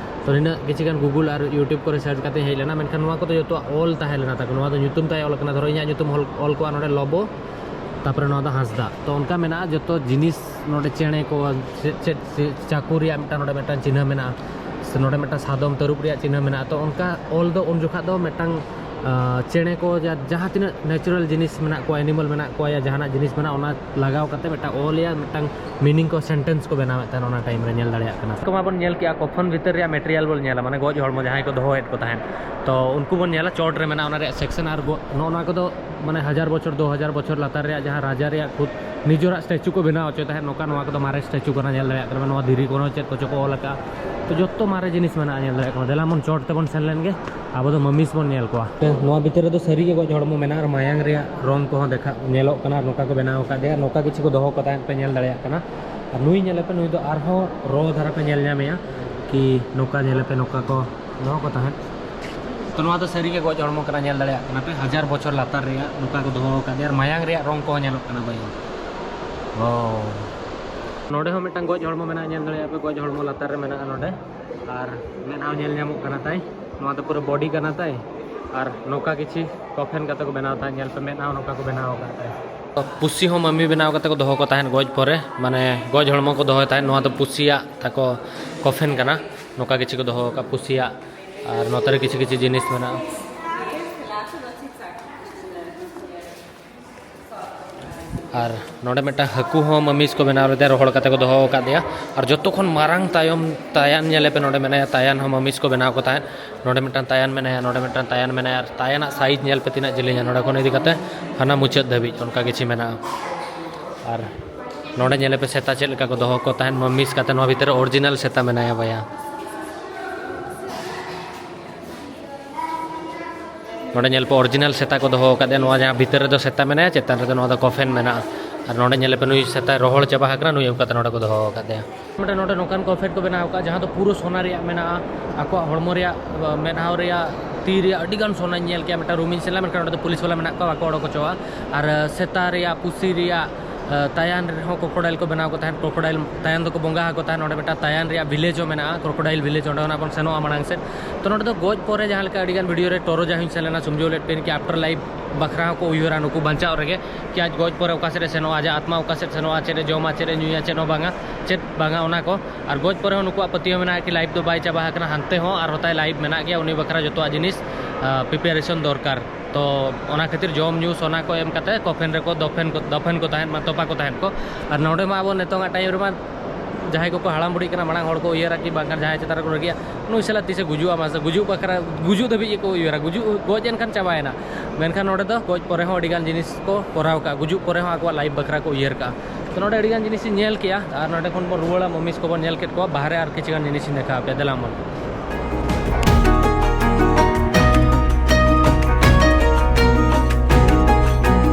ᱛᱚ ᱱᱤᱱᱟᱹᱜ ᱠᱤᱪᱷᱤ ᱜᱟᱱ ᱜᱩᱜᱩᱞ ᱟᱨ ᱭᱩᱴᱩᱵᱽ ᱠᱚᱨᱮ ᱥᱟᱨᱪ ᱠᱟᱛᱮ ᱦᱮᱡ ᱞᱮᱱᱟ, ᱢᱮᱱᱠᱷᱟᱱ ᱱᱚᱣᱟ ᱠᱚᱫᱚ ᱡᱚᱛᱚᱣᱟᱜ ᱚᱞ ᱛᱟᱦᱮᱸ ᱞᱮᱱᱟ ᱛᱟᱠᱚ᱾ ᱱᱚᱣᱟ ᱫᱚ ᱧᱩᱛᱩᱢ ᱛᱟᱭ ᱚᱞ ᱟᱠᱟᱱᱟ, ᱫᱷᱚᱨᱚ ᱤᱧᱟᱹᱜ ᱧᱩᱛᱩᱢ ᱚᱞ, ᱚᱞ ᱠᱚᱜᱼᱟ ᱱᱚᱰᱮ ᱞᱚᱵᱚ, ᱛᱟᱯᱚᱨᱮ ᱱᱚᱣᱟ ᱫᱚ ᱦᱟᱸᱥᱫᱟ᱾ ᱛᱚ ᱚᱱᱠᱟ ᱢᱮᱱᱟᱜᱼᱟ, ᱡᱚᱛᱚ ᱡᱤᱱᱤᱥ ᱱᱚᱰᱮ ᱪᱮᱬᱮ ᱠᱚ, ᱪᱮᱫ, ᱪᱮᱫ, ᱪᱮᱫ ᱪᱟᱠᱩ ᱨᱮᱭᱟᱜ ᱢᱤᱫᱴᱟᱝ ᱱᱚᱰᱮ ᱢᱤᱫᱴᱟᱝ ᱪᱤᱱᱦᱟᱹ ᱢᱮᱱᱟᱜᱼᱟ, ᱥᱮ ᱱᱚᱰᱮ ᱢᱤᱫᱴᱟᱝ ᱥᱟᱫᱚᱢ ᱛᱟᱹᱨᱩᱵ ᱨᱮᱭᱟᱜ ᱪᱤᱱᱦᱟᱹ ᱢᱮᱱᱟᱜᱼᱟ᱾ ᱛᱚ ᱚᱱᱠᱟ ᱚᱞ ᱫᱚ ᱩᱱ ᱡᱚᱠᱷᱟᱜ ᱫᱚ ᱢᱤᱫᱴᱟᱝ ᱪᱮᱬᱮ ᱠᱚ ᱡᱟᱦᱟᱸ ᱛᱤᱱᱟᱹᱜ ᱱᱮᱪᱟᱨᱟᱞ ᱡᱤᱱᱤᱥ ᱢᱮᱱᱟᱜ ᱠᱚᱣᱟ, ᱮᱱᱤᱢᱟᱞ ᱢᱮᱱᱟᱜ ᱠᱚᱣᱟ, ᱭᱟ ᱡᱟᱦᱟᱱᱟᱜ ᱡᱤᱱᱤᱥ ᱢᱮᱱᱟᱜᱼᱟ, ᱚᱱᱟ ᱞᱟᱜᱟᱣ ᱠᱟᱛᱮ ᱢᱤᱫᱴᱟᱝ ᱚᱞ ᱭᱟ, ᱢᱤᱫᱴᱟᱝ ᱢᱤᱱᱤᱝ ᱠᱚ ᱥᱮᱱᱴᱮᱱᱥ ᱠᱚ ᱵᱮᱱᱟᱣᱮᱫ ᱛᱟᱦᱮᱱ ᱚᱱᱟ ᱴᱟᱭᱤᱢ ᱨᱮ, ᱧᱮᱞ ᱫᱟᱲᱮᱭᱟᱜ ᱠᱟᱱᱟ᱾ ᱠᱚ ᱢᱟᱵᱚᱱ ᱧᱮᱞ ᱠᱮᱜᱼᱟ, ᱠᱚᱯᱷᱚᱱ ᱵᱷᱤᱛᱟᱹᱨ ᱨᱮᱭᱟᱜ ᱢᱮᱴᱮᱨᱤᱭᱟᱞ ᱵᱚᱱ ᱧᱮᱞᱟ, ᱢᱟᱱᱮ ᱜᱚᱡ ᱦᱚᱲᱢᱚ ᱡᱟᱦᱟᱸᱭ ᱠᱚ ᱫᱚᱦᱚᱭᱮᱫ ᱠᱚ ᱛᱟᱦᱮᱸᱫ, ᱛᱚ ᱩᱱᱠᱩ ᱵᱚᱱ ᱧᱮᱞᱟ ᱪᱚᱴ ᱨᱮ ᱢᱮᱱᱟᱜᱼᱟ ᱚᱱᱟ ᱨᱮᱭᱟᱜ ᱥᱮᱠᱥᱚᱱ᱾ ᱟᱨ ᱱᱚᱜᱼᱚ ᱱᱚᱣᱟ ᱠᱚᱫᱚ ᱢᱟᱱᱮ ᱦᱟᱡᱟᱨ ᱵᱚᱪᱷᱚᱨ, ᱫᱩ ᱦᱟᱡᱟᱨ ᱵᱚᱪᱷᱚᱨ ᱞᱟᱛᱟᱨ ᱨᱮᱭᱟᱜ ᱡᱟᱦᱟᱸ ᱨᱟᱡᱟ ᱨᱮᱭᱟᱜ ᱠᱷᱩᱫ ᱱᱤᱡᱮᱨᱟᱜ ᱥᱴᱮᱪᱩ ᱠᱚ ᱵᱮᱱᱟᱣ ᱦᱚᱪᱚᱭ ᱛᱟᱦᱮᱸᱫ, ᱱᱚᱝᱠᱟ ᱱᱚᱣᱟ ᱠᱚᱫᱚ ᱢᱟᱨᱮ ᱥᱴᱮᱪᱩ ᱠᱟᱱᱟ, ᱧᱮᱞ ᱫᱟᱲᱮᱭᱟᱜ ᱠᱟᱱᱟ ᱱᱚᱣᱟ ᱫᱷᱤᱨᱤ ᱠᱚᱨᱮ ᱪᱮᱫ ᱠᱚᱪᱚ ᱠᱚ ᱚᱞ ᱟᱠᱟᱫᱼᱟ᱾ ᱛᱚ ᱡᱚᱛᱚ ᱢᱟᱨᱮ ᱡᱤᱱᱤᱥ ᱢᱮᱱᱟᱜᱼᱟ, ᱧᱮᱞ ᱫᱟᱲᱮᱭᱟᱜ ᱠᱟᱱᱟ᱾ ᱫᱮᱞᱟ ᱵᱚᱱ ᱪᱚᱴ ᱛᱮᱵᱚᱱ ᱥᱮᱱ ᱞᱮᱱ ᱜᱮ, ᱟᱵᱚ ᱫᱚ ᱢᱟᱢᱤᱥ ᱵᱚᱱ ᱧᱮᱞ ᱠᱚᱣᱟ᱾ ᱱᱚᱣᱟ ᱵᱷᱤᱛᱤᱨ ᱨᱮᱫᱚ ᱥᱟᱹᱨᱤ ᱜᱮ ᱜᱚᱡ ᱦᱚᱲᱢᱚ ᱢᱮᱱᱟᱜᱼᱟ, ᱟᱨ ᱢᱟᱭᱟᱝ ᱨᱮᱭᱟᱜ ᱨᱚᱝ ᱠᱚᱦᱚᱸ ᱫᱮᱠᱷᱟ ᱧᱮᱞᱚᱜ ᱠᱟᱱᱟ, ᱟᱨ ᱱᱚᱝᱠᱟ ᱠᱚ ᱵᱮᱱᱟᱣ ᱟᱠᱟᱫᱮᱭᱟ, ᱱᱚᱝᱠᱟ ᱠᱤᱪᱷᱩ ᱠᱚ ᱫᱚᱦᱚ ᱠᱚ ᱛᱟᱦᱮᱸᱫ ᱯᱮ ᱧᱮᱞ ᱫᱟᱲᱮᱭᱟᱜ ᱠᱟᱱᱟ᱾ ᱟᱨ ᱱᱩᱭ ᱧᱮᱞᱮ ᱯᱮ, ᱱᱩᱭ ᱫᱚ ᱟᱨᱦᱚᱸ ᱨᱚ ᱫᱷᱟᱨᱟ ᱯᱮ ᱧᱮᱞ ᱧᱟᱢᱮᱭᱟ, ᱠᱤ ᱱᱚᱝᱠᱟ ᱧᱮᱞᱮ ᱯᱮ, ᱱᱚᱝᱠᱟ ᱠᱚ ᱫᱚᱦᱚ ᱠᱚ ᱛᱟᱦᱮᱸᱫ᱾ ᱛᱚ ᱱᱚᱣᱟ ᱫᱚ ᱥᱟᱹᱨᱤ ᱜᱮ ᱜᱚᱡ ᱦᱚᱲᱢᱚ ᱠᱟᱱᱟ, ᱧᱮᱞ ᱫᱟᱲᱮᱭᱟᱜ ᱠᱟᱱᱟ ᱯᱮ, ᱦᱟᱡᱟᱨ ᱵᱚᱪᱷᱚᱨ ᱞᱟᱛᱟᱨ ᱨᱮᱭᱟᱜ ᱱᱚᱝᱠᱟ ᱠᱚ ᱫᱚᱦᱚ ᱟᱠᱟᱫᱮᱭᱟ, ᱟᱨ ᱢᱟᱭᱟᱝ ᱨᱮᱭᱟᱜ ᱨᱚᱝ ᱠᱚᱦᱚᱸ ᱧᱮᱞᱚᱜ ᱠᱟᱱᱟ ᱵᱷᱟᱹᱭ᱾ ᱚ, ᱱᱚᱰᱮ ᱦᱚᱸ ᱢᱤᱫᱴᱟᱝ ᱜᱚᱡ ᱦᱚᱲᱢᱚ ᱢᱮᱱᱟᱜᱼᱟ, ᱧᱮᱞ ᱫᱟᱲᱮᱭᱟᱜ ᱯᱮ, ᱜᱚᱡ ᱦᱚᱲᱢᱚ ᱞᱟᱛᱟᱨ ᱨᱮ ᱢᱮᱱᱟᱜᱼᱟ ᱱᱚᱰᱮ᱾ ᱟᱨ ᱢᱮᱫᱦᱟᱣ ᱧᱮᱞ ᱧᱟᱢᱚᱜ ᱠᱟᱱᱟ ᱛᱟᱭ, ᱱᱚᱣᱟ ᱫᱚ ᱯᱩᱨᱟᱹ ᱵᱚᱰᱤ ᱠᱟᱱᱟ ᱛᱟᱭ᱾ ᱟᱨ ᱱᱚᱝᱠᱟ ᱠᱤᱪᱷᱤ ᱠᱚᱯᱷᱮᱱ ᱠᱟᱛᱮ ᱠᱚ ᱵᱮᱱᱟᱣ ᱛᱟᱦᱮᱸᱫ, ᱧᱮᱞ ᱯᱮ, ᱢᱮᱫᱦᱟᱣ ᱱᱚᱝᱠᱟ ᱠᱚ ᱵᱮᱱᱟᱣ ᱟᱠᱟᱫ ᱛᱟᱭ᱾ ᱯᱩᱥᱤ ᱦᱚᱸ ᱢᱟᱹᱢᱤ ᱵᱮᱱᱟᱣ ᱠᱟᱛᱮ ᱠᱚ ᱫᱚᱦᱚ ᱠᱚ ᱛᱟᱦᱮᱸᱫ ᱜᱚᱡ ᱯᱚᱨᱮ, ᱢᱟᱱᱮ ᱜᱚᱡ ᱦᱚᱲᱢᱚ ᱠᱚ ᱫᱚᱦᱚᱭ ᱛᱟᱦᱮᱸᱫ᱾ ᱱᱚᱣᱟ ᱫᱚ ᱯᱩᱥᱤᱭᱟᱜ ᱛᱟᱠᱚ ᱠᱚᱯᱷᱮᱱ ᱠᱟᱱᱟ, ᱱᱚᱝᱠᱟ ᱠᱤᱪᱷᱤ ᱠᱚ ᱫᱚᱦᱚ ᱟᱠᱟᱫ ᱯᱩᱥᱤᱭᱟᱜ᱾ ᱟᱨ ᱱᱚᱛᱮ ᱨᱮ ᱠᱤᱪᱷᱤ ᱠᱤᱪᱷᱤ ᱡᱤᱱᱤᱥ ᱢᱮᱱᱟᱜᱼᱟ᱾ ᱟᱨ ᱱᱚᱰᱮ ᱢᱤᱫᱴᱟᱝ ᱦᱟᱹᱠᱩ ᱦᱚᱸ ᱢᱟᱹᱢᱤᱥ ᱠᱚ ᱵᱮᱱᱟᱣ ᱞᱮᱫᱮᱭᱟ, ᱨᱚᱦᱚᱲ ᱠᱟᱛᱮ ᱠᱚ ᱫᱚᱦᱚ ᱟᱠᱟᱫᱮᱭᱟ᱾ ᱟᱨ ᱡᱚᱛᱚ ᱠᱷᱚᱱ ᱢᱟᱨᱟᱝ ᱛᱟᱭᱚᱢ ᱛᱟᱭᱟᱱ ᱧᱮᱞᱮ ᱯᱮ, ᱱᱚᱰᱮ ᱢᱮᱱᱟᱭᱟ, ᱛᱟᱭᱟᱱ ᱦᱚᱸ ᱢᱟᱹᱢᱤᱥ ᱠᱚ ᱵᱮᱱᱟᱣ ᱠᱚ ᱛᱟᱦᱮᱸᱫ᱾ ᱱᱚᱰᱮ ᱢᱤᱫᱴᱟᱝ ᱛᱟᱭᱟᱱ ᱢᱮᱱᱟᱭᱟ, ᱱᱚᱰᱮ ᱢᱤᱫᱴᱟᱝ ᱛᱟᱭᱟᱱ ᱢᱮᱱᱟᱭᱟ, ᱟᱨ ᱛᱟᱭᱟᱱᱟᱜ ᱥᱟᱭᱤᱡᱽ ᱧᱮᱞ ᱯᱮ ᱛᱤᱱᱟᱹᱜ ᱡᱮᱞᱮᱧᱟ, ᱱᱚᱰᱮ ᱠᱷᱚᱱ ᱤᱫᱤ ᱠᱟᱛᱮ ᱦᱟᱱᱟ ᱢᱩᱪᱟᱹᱫ ᱫᱷᱟᱹᱵᱤᱡ ᱚᱱᱠᱟ ᱠᱤᱪᱷᱤ ᱢᱮᱱᱟᱜᱼᱟ᱾ ᱟᱨ ᱱᱚᱰᱮ ᱧᱮᱞᱮ ᱯᱮ ᱥᱮᱛᱟ ᱪᱮᱫ ᱞᱮᱠᱟ ᱠᱚ ᱫᱚᱦᱚ ᱠᱚ ᱛᱟᱦᱮᱸᱫ ᱢᱟᱹᱢᱤᱥ ᱠᱟᱛᱮ, ᱱᱚᱣᱟ ᱵᱷᱤᱛᱤᱨ ᱨᱮ ᱚᱨᱤᱡᱤᱱᱟᱞ ᱥᱮᱛᱟ ᱢᱮᱱᱟᱭᱟ ᱵᱟᱭᱟ᱾ ᱱᱚᱰᱮ ᱧᱮᱞ ᱯᱮ, ᱚᱨᱤᱡᱤᱱᱟᱞ ᱥᱮᱛᱟ ᱠᱚ ᱫᱚᱦᱚ ᱟᱠᱟᱫᱮᱭᱟ᱾ ᱱᱚᱣᱟ ᱡᱟᱦᱟᱸ ᱵᱷᱤᱛᱟᱹᱨ ᱨᱮᱫᱚ ᱥᱮᱛᱟ ᱢᱮᱱᱟᱭᱟ, ᱪᱮᱛᱟᱱ ᱨᱮᱫᱚ ᱱᱚᱣᱟ ᱫᱚ ᱠᱚᱯᱷᱮᱱ ᱢᱮᱱᱟᱜᱼᱟ᱾ ᱟᱨ ᱱᱚᱰᱮ ᱧᱮᱞ ᱯᱮ, ᱱᱩᱭ ᱥᱮᱛᱟᱭ ᱨᱚᱦᱚᱲ ᱪᱟᱵᱟ ᱟᱠᱟᱱᱟ, ᱱᱩᱭ ᱟᱹᱜᱩ ᱠᱟᱛᱮ ᱱᱚᱰᱮ ᱠᱚ ᱫᱚᱦᱚ ᱟᱠᱟᱫᱮᱭᱟ᱾ ᱱᱚᱰᱮ, ᱱᱚᱰᱮ ᱱᱚᱝᱠᱟᱱ ᱠᱚᱯᱷᱮᱱ ᱠᱚ ᱵᱮᱱᱟᱣ ᱟᱠᱟᱫᱼᱟ, ᱡᱟᱦᱟᱸ ᱫᱚ ᱯᱩᱨᱟᱹ ᱥᱚᱱᱟ ᱨᱮᱭᱟᱜ ᱢᱮᱱᱟᱜᱼᱟ᱾ ᱟᱠᱚᱣᱟᱜ ᱦᱚᱲᱢᱚ ᱨᱮᱭᱟᱜ, ᱢᱮᱫᱦᱟᱣ ᱨᱮᱭᱟᱜ, ᱛᱤ ᱨᱮᱭᱟᱜ ᱟᱹᱰᱤ ᱜᱟᱱ ᱥᱚᱱᱟᱧ ᱧᱮᱞ ᱠᱮᱜᱼᱟ᱾ ᱢᱤᱫᱴᱟᱝ ᱨᱩᱢᱤᱧ ᱥᱮᱱ ᱞᱮᱱᱟ, ᱢᱮᱱᱠᱷᱟᱱ ᱚᱸᱰᱮ ᱫᱚ ᱯᱩᱞᱤᱥ ᱵᱟᱞᱟ ᱢᱮᱱᱟᱜ ᱠᱚᱣᱟ, ᱵᱟᱠᱚ ᱚᱰᱚᱠ ᱦᱚᱪᱚᱣᱟᱜᱼᱟ᱾ ᱟᱨ, ᱥᱮᱛᱟ ᱨᱮᱭᱟᱜ, ᱯᱩᱥᱤ ᱨᱮᱭᱟᱜ, ᱛᱟᱭᱟᱱ ᱨᱮᱦᱚᱸ ᱠᱨᱳᱠᱳᱰᱟᱭᱤᱞ ᱠᱚ ᱵᱮᱱᱟᱣ ᱠᱚ ᱛᱟᱦᱮᱸᱫ, ᱠᱨᱳᱠᱳᱰᱟᱭᱤᱞ ᱛᱟᱭᱟᱱ ᱫᱚᱠᱚ ᱵᱚᱸᱜᱟ ᱟᱠᱚ ᱛᱟᱦᱮᱸᱫ᱾ ᱱᱚᱰᱮ ᱢᱤᱫᱴᱟᱝ ᱛᱟᱭᱟᱱ ᱨᱮᱭᱟᱜ ᱵᱷᱤᱞᱮᱡᱽ ᱦᱚᱸ ᱢᱮᱱᱟᱜᱼᱟ, ᱠᱨᱳᱠᱳᱰᱟᱭᱤᱞ ᱵᱷᱤᱞᱮᱡᱽ, ᱚᱸᱰᱮ ᱠᱷᱚᱱᱟᱜ ᱵᱚᱱ ᱥᱮᱱᱚᱜᱼᱟ ᱢᱟᱲᱟᱝ ᱥᱮᱫ᱾ ᱛᱚ ᱱᱚᱰᱮ ᱫᱚ ᱜᱚᱡ ᱯᱚᱨᱮ ᱡᱟᱦᱟᱸ ᱞᱮᱠᱟ ᱟᱹᱰᱤᱜᱟᱱ ᱵᱷᱤᱰᱤᱭᱳ ᱨᱮ ᱴᱚᱨᱚᱡᱟ ᱦᱚᱸᱧ ᱥᱮᱱ ᱞᱮᱱᱟ, ᱥᱩᱢᱡᱷᱟᱹᱣ ᱞᱮᱫ ᱯᱮᱭᱟᱹᱧ ᱠᱤ ᱟᱯᱴᱟᱨ ᱞᱟᱭᱤᱯᱷ ᱵᱟᱠᱷᱨᱟ ᱦᱚᱸᱠᱚ ᱩᱭᱦᱟᱹᱨᱟ ᱱᱩᱠᱩ ᱵᱟᱧᱪᱟᱣ ᱨᱮᱜᱮ, ᱠᱤ ᱟᱡ ᱜᱚᱡ ᱯᱚᱨᱮ ᱚᱠᱟ ᱥᱮᱫ ᱮ ᱥᱮᱱᱚᱜᱼᱟ, ᱟᱡᱟᱜ ᱟᱛᱢᱟ ᱚᱠᱟ ᱥᱮᱫ ᱥᱮᱱᱚᱜᱼᱟ, ᱪᱮᱫ ᱮ ᱡᱚᱢᱟ, ᱪᱮᱫ ᱮ ᱧᱩᱭᱟ, ᱪᱮᱫ ᱦᱚᱸ ᱵᱟᱝᱟ, ᱪᱮᱫ ᱵᱟᱝᱟ ᱚᱱᱟ ᱠᱚ᱾ ᱟᱨ ᱜᱚᱡ ᱯᱚᱨᱮ ᱦᱚᱸ ᱱᱩᱠᱩᱣᱟᱜ ᱯᱟᱹᱛᱭᱟᱹᱣ ᱢᱮᱱᱟᱜᱼᱟ ᱠᱤ ᱞᱟᱭᱤᱯᱷ ᱫᱚ ᱵᱟᱭ ᱪᱟᱵᱟ ᱟᱠᱟᱱᱟ, ᱦᱟᱱᱛᱮ ᱦᱚᱸ ᱟᱨᱦᱚᱸ ᱛᱟᱭ ᱞᱟᱭᱤᱯᱷ ᱢᱮᱱᱟᱜ ᱜᱮᱭᱟ, ᱩᱱᱤ ᱵᱟᱠᱷᱨᱟ ᱡᱚᱛᱚᱣᱟᱜ ᱡᱤᱱᱤᱥ᱾ ᱯᱨᱤᱯᱟᱨᱮᱥᱚᱱ ᱫᱚᱨᱠᱟᱨ᱾ ᱛᱚ ᱚᱱᱟ ᱠᱷᱟᱹᱛᱤᱨ ᱡᱚᱢ ᱧᱩ ᱥᱚᱱᱟ ᱠᱚ ᱮᱢ ᱠᱟᱛᱮ ᱠᱚᱯᱷᱮᱱ ᱨᱮᱠᱚ ᱫᱚᱯᱷᱮᱱ ᱠᱚ ᱫᱚᱯᱷᱮᱱ ᱠᱚ ᱛᱟᱦᱮᱸᱫ ᱢᱟ, ᱛᱚᱯᱟ ᱠᱚ ᱛᱟᱦᱮᱸᱫ ᱠᱚ᱾ ᱟᱨ ᱱᱚᱰᱮ ᱢᱟ ᱟᱵᱚ ᱱᱤᱛᱚᱝᱟᱜ ᱴᱟᱭᱤᱢ ᱨᱮᱢᱟ ᱡᱟᱦᱟᱸᱭ ᱠᱚᱠᱚ ᱦᱟᱲᱟᱢ ᱵᱩᱲᱦᱤᱜ ᱠᱟᱱᱟ, ᱢᱟᱲᱟᱝ ᱦᱚᱲ ᱠᱚ ᱩᱭᱦᱟᱹᱨᱟ ᱠᱤ ᱵᱟᱝᱠᱷᱟᱱ ᱡᱟᱦᱟᱸᱭ ᱪᱮᱛᱟᱱ ᱨᱮᱠᱚ ᱨᱟᱹᱜᱤᱜᱼᱟ, ᱱᱩᱭ ᱥᱟᱞᱟᱜ ᱛᱤᱥᱮ ᱜᱩᱡᱩᱜᱼᱟ ᱢᱟᱥᱮ, ᱜᱩᱡᱩᱜ ᱵᱟᱠᱷᱨᱟ, ᱜᱩᱡᱩᱜ ᱫᱷᱟᱹᱵᱤᱡ ᱜᱮᱠᱚ ᱩᱭᱦᱟᱹᱨᱟ, ᱜᱩᱡᱩᱜ ᱜᱚᱡ ᱮᱱᱠᱷᱟᱱ ᱪᱟᱵᱟᱭᱮᱱᱟ᱾ ᱢᱮᱱᱠᱷᱟᱱ ᱱᱚᱰᱮ ᱫᱚ ᱜᱚᱡ ᱯᱚᱨᱮ ᱦᱚᱸ ᱟᱹᱰᱤᱜᱟᱱ ᱡᱤᱱᱤᱥ ᱠᱚ ᱠᱚᱨᱟᱣ ᱠᱟᱜᱼᱟ, ᱜᱩᱡᱩᱜ ᱯᱚᱨᱮ ᱦᱚᱸ ᱟᱠᱚᱣᱟᱜ ᱞᱟᱭᱤᱯᱷ ᱵᱟᱠᱷᱨᱟ ᱠᱚ ᱩᱭᱦᱟᱹᱨ ᱠᱟᱜᱼᱟ᱾ ᱛᱚ ᱱᱚᱰᱮ ᱟᱹᱰᱤᱜᱟᱱ ᱡᱤᱱᱤᱥ ᱤᱧ ᱧᱮᱞ ᱠᱮᱜᱼᱟ, ᱟᱨ ᱱᱚᱰᱮ ᱠᱷᱚᱱ ᱵᱚᱱ ᱨᱩᱣᱟᱹᱲᱟ, ᱢᱚᱢᱤᱥ ᱠᱚᱵᱚᱱ ᱧᱮᱞ ᱠᱮᱫ ᱠᱚᱣᱟ, ᱵᱟᱦᱨᱮ ᱟᱨ ᱠᱤᱪᱷᱩ ᱜᱟᱱ ᱡᱤᱱᱤᱥ ᱤᱧ ᱫᱮᱠᱷᱟᱣ ᱟᱯᱮᱭᱟ, ᱫᱮᱞᱟ ᱢᱚᱱ᱾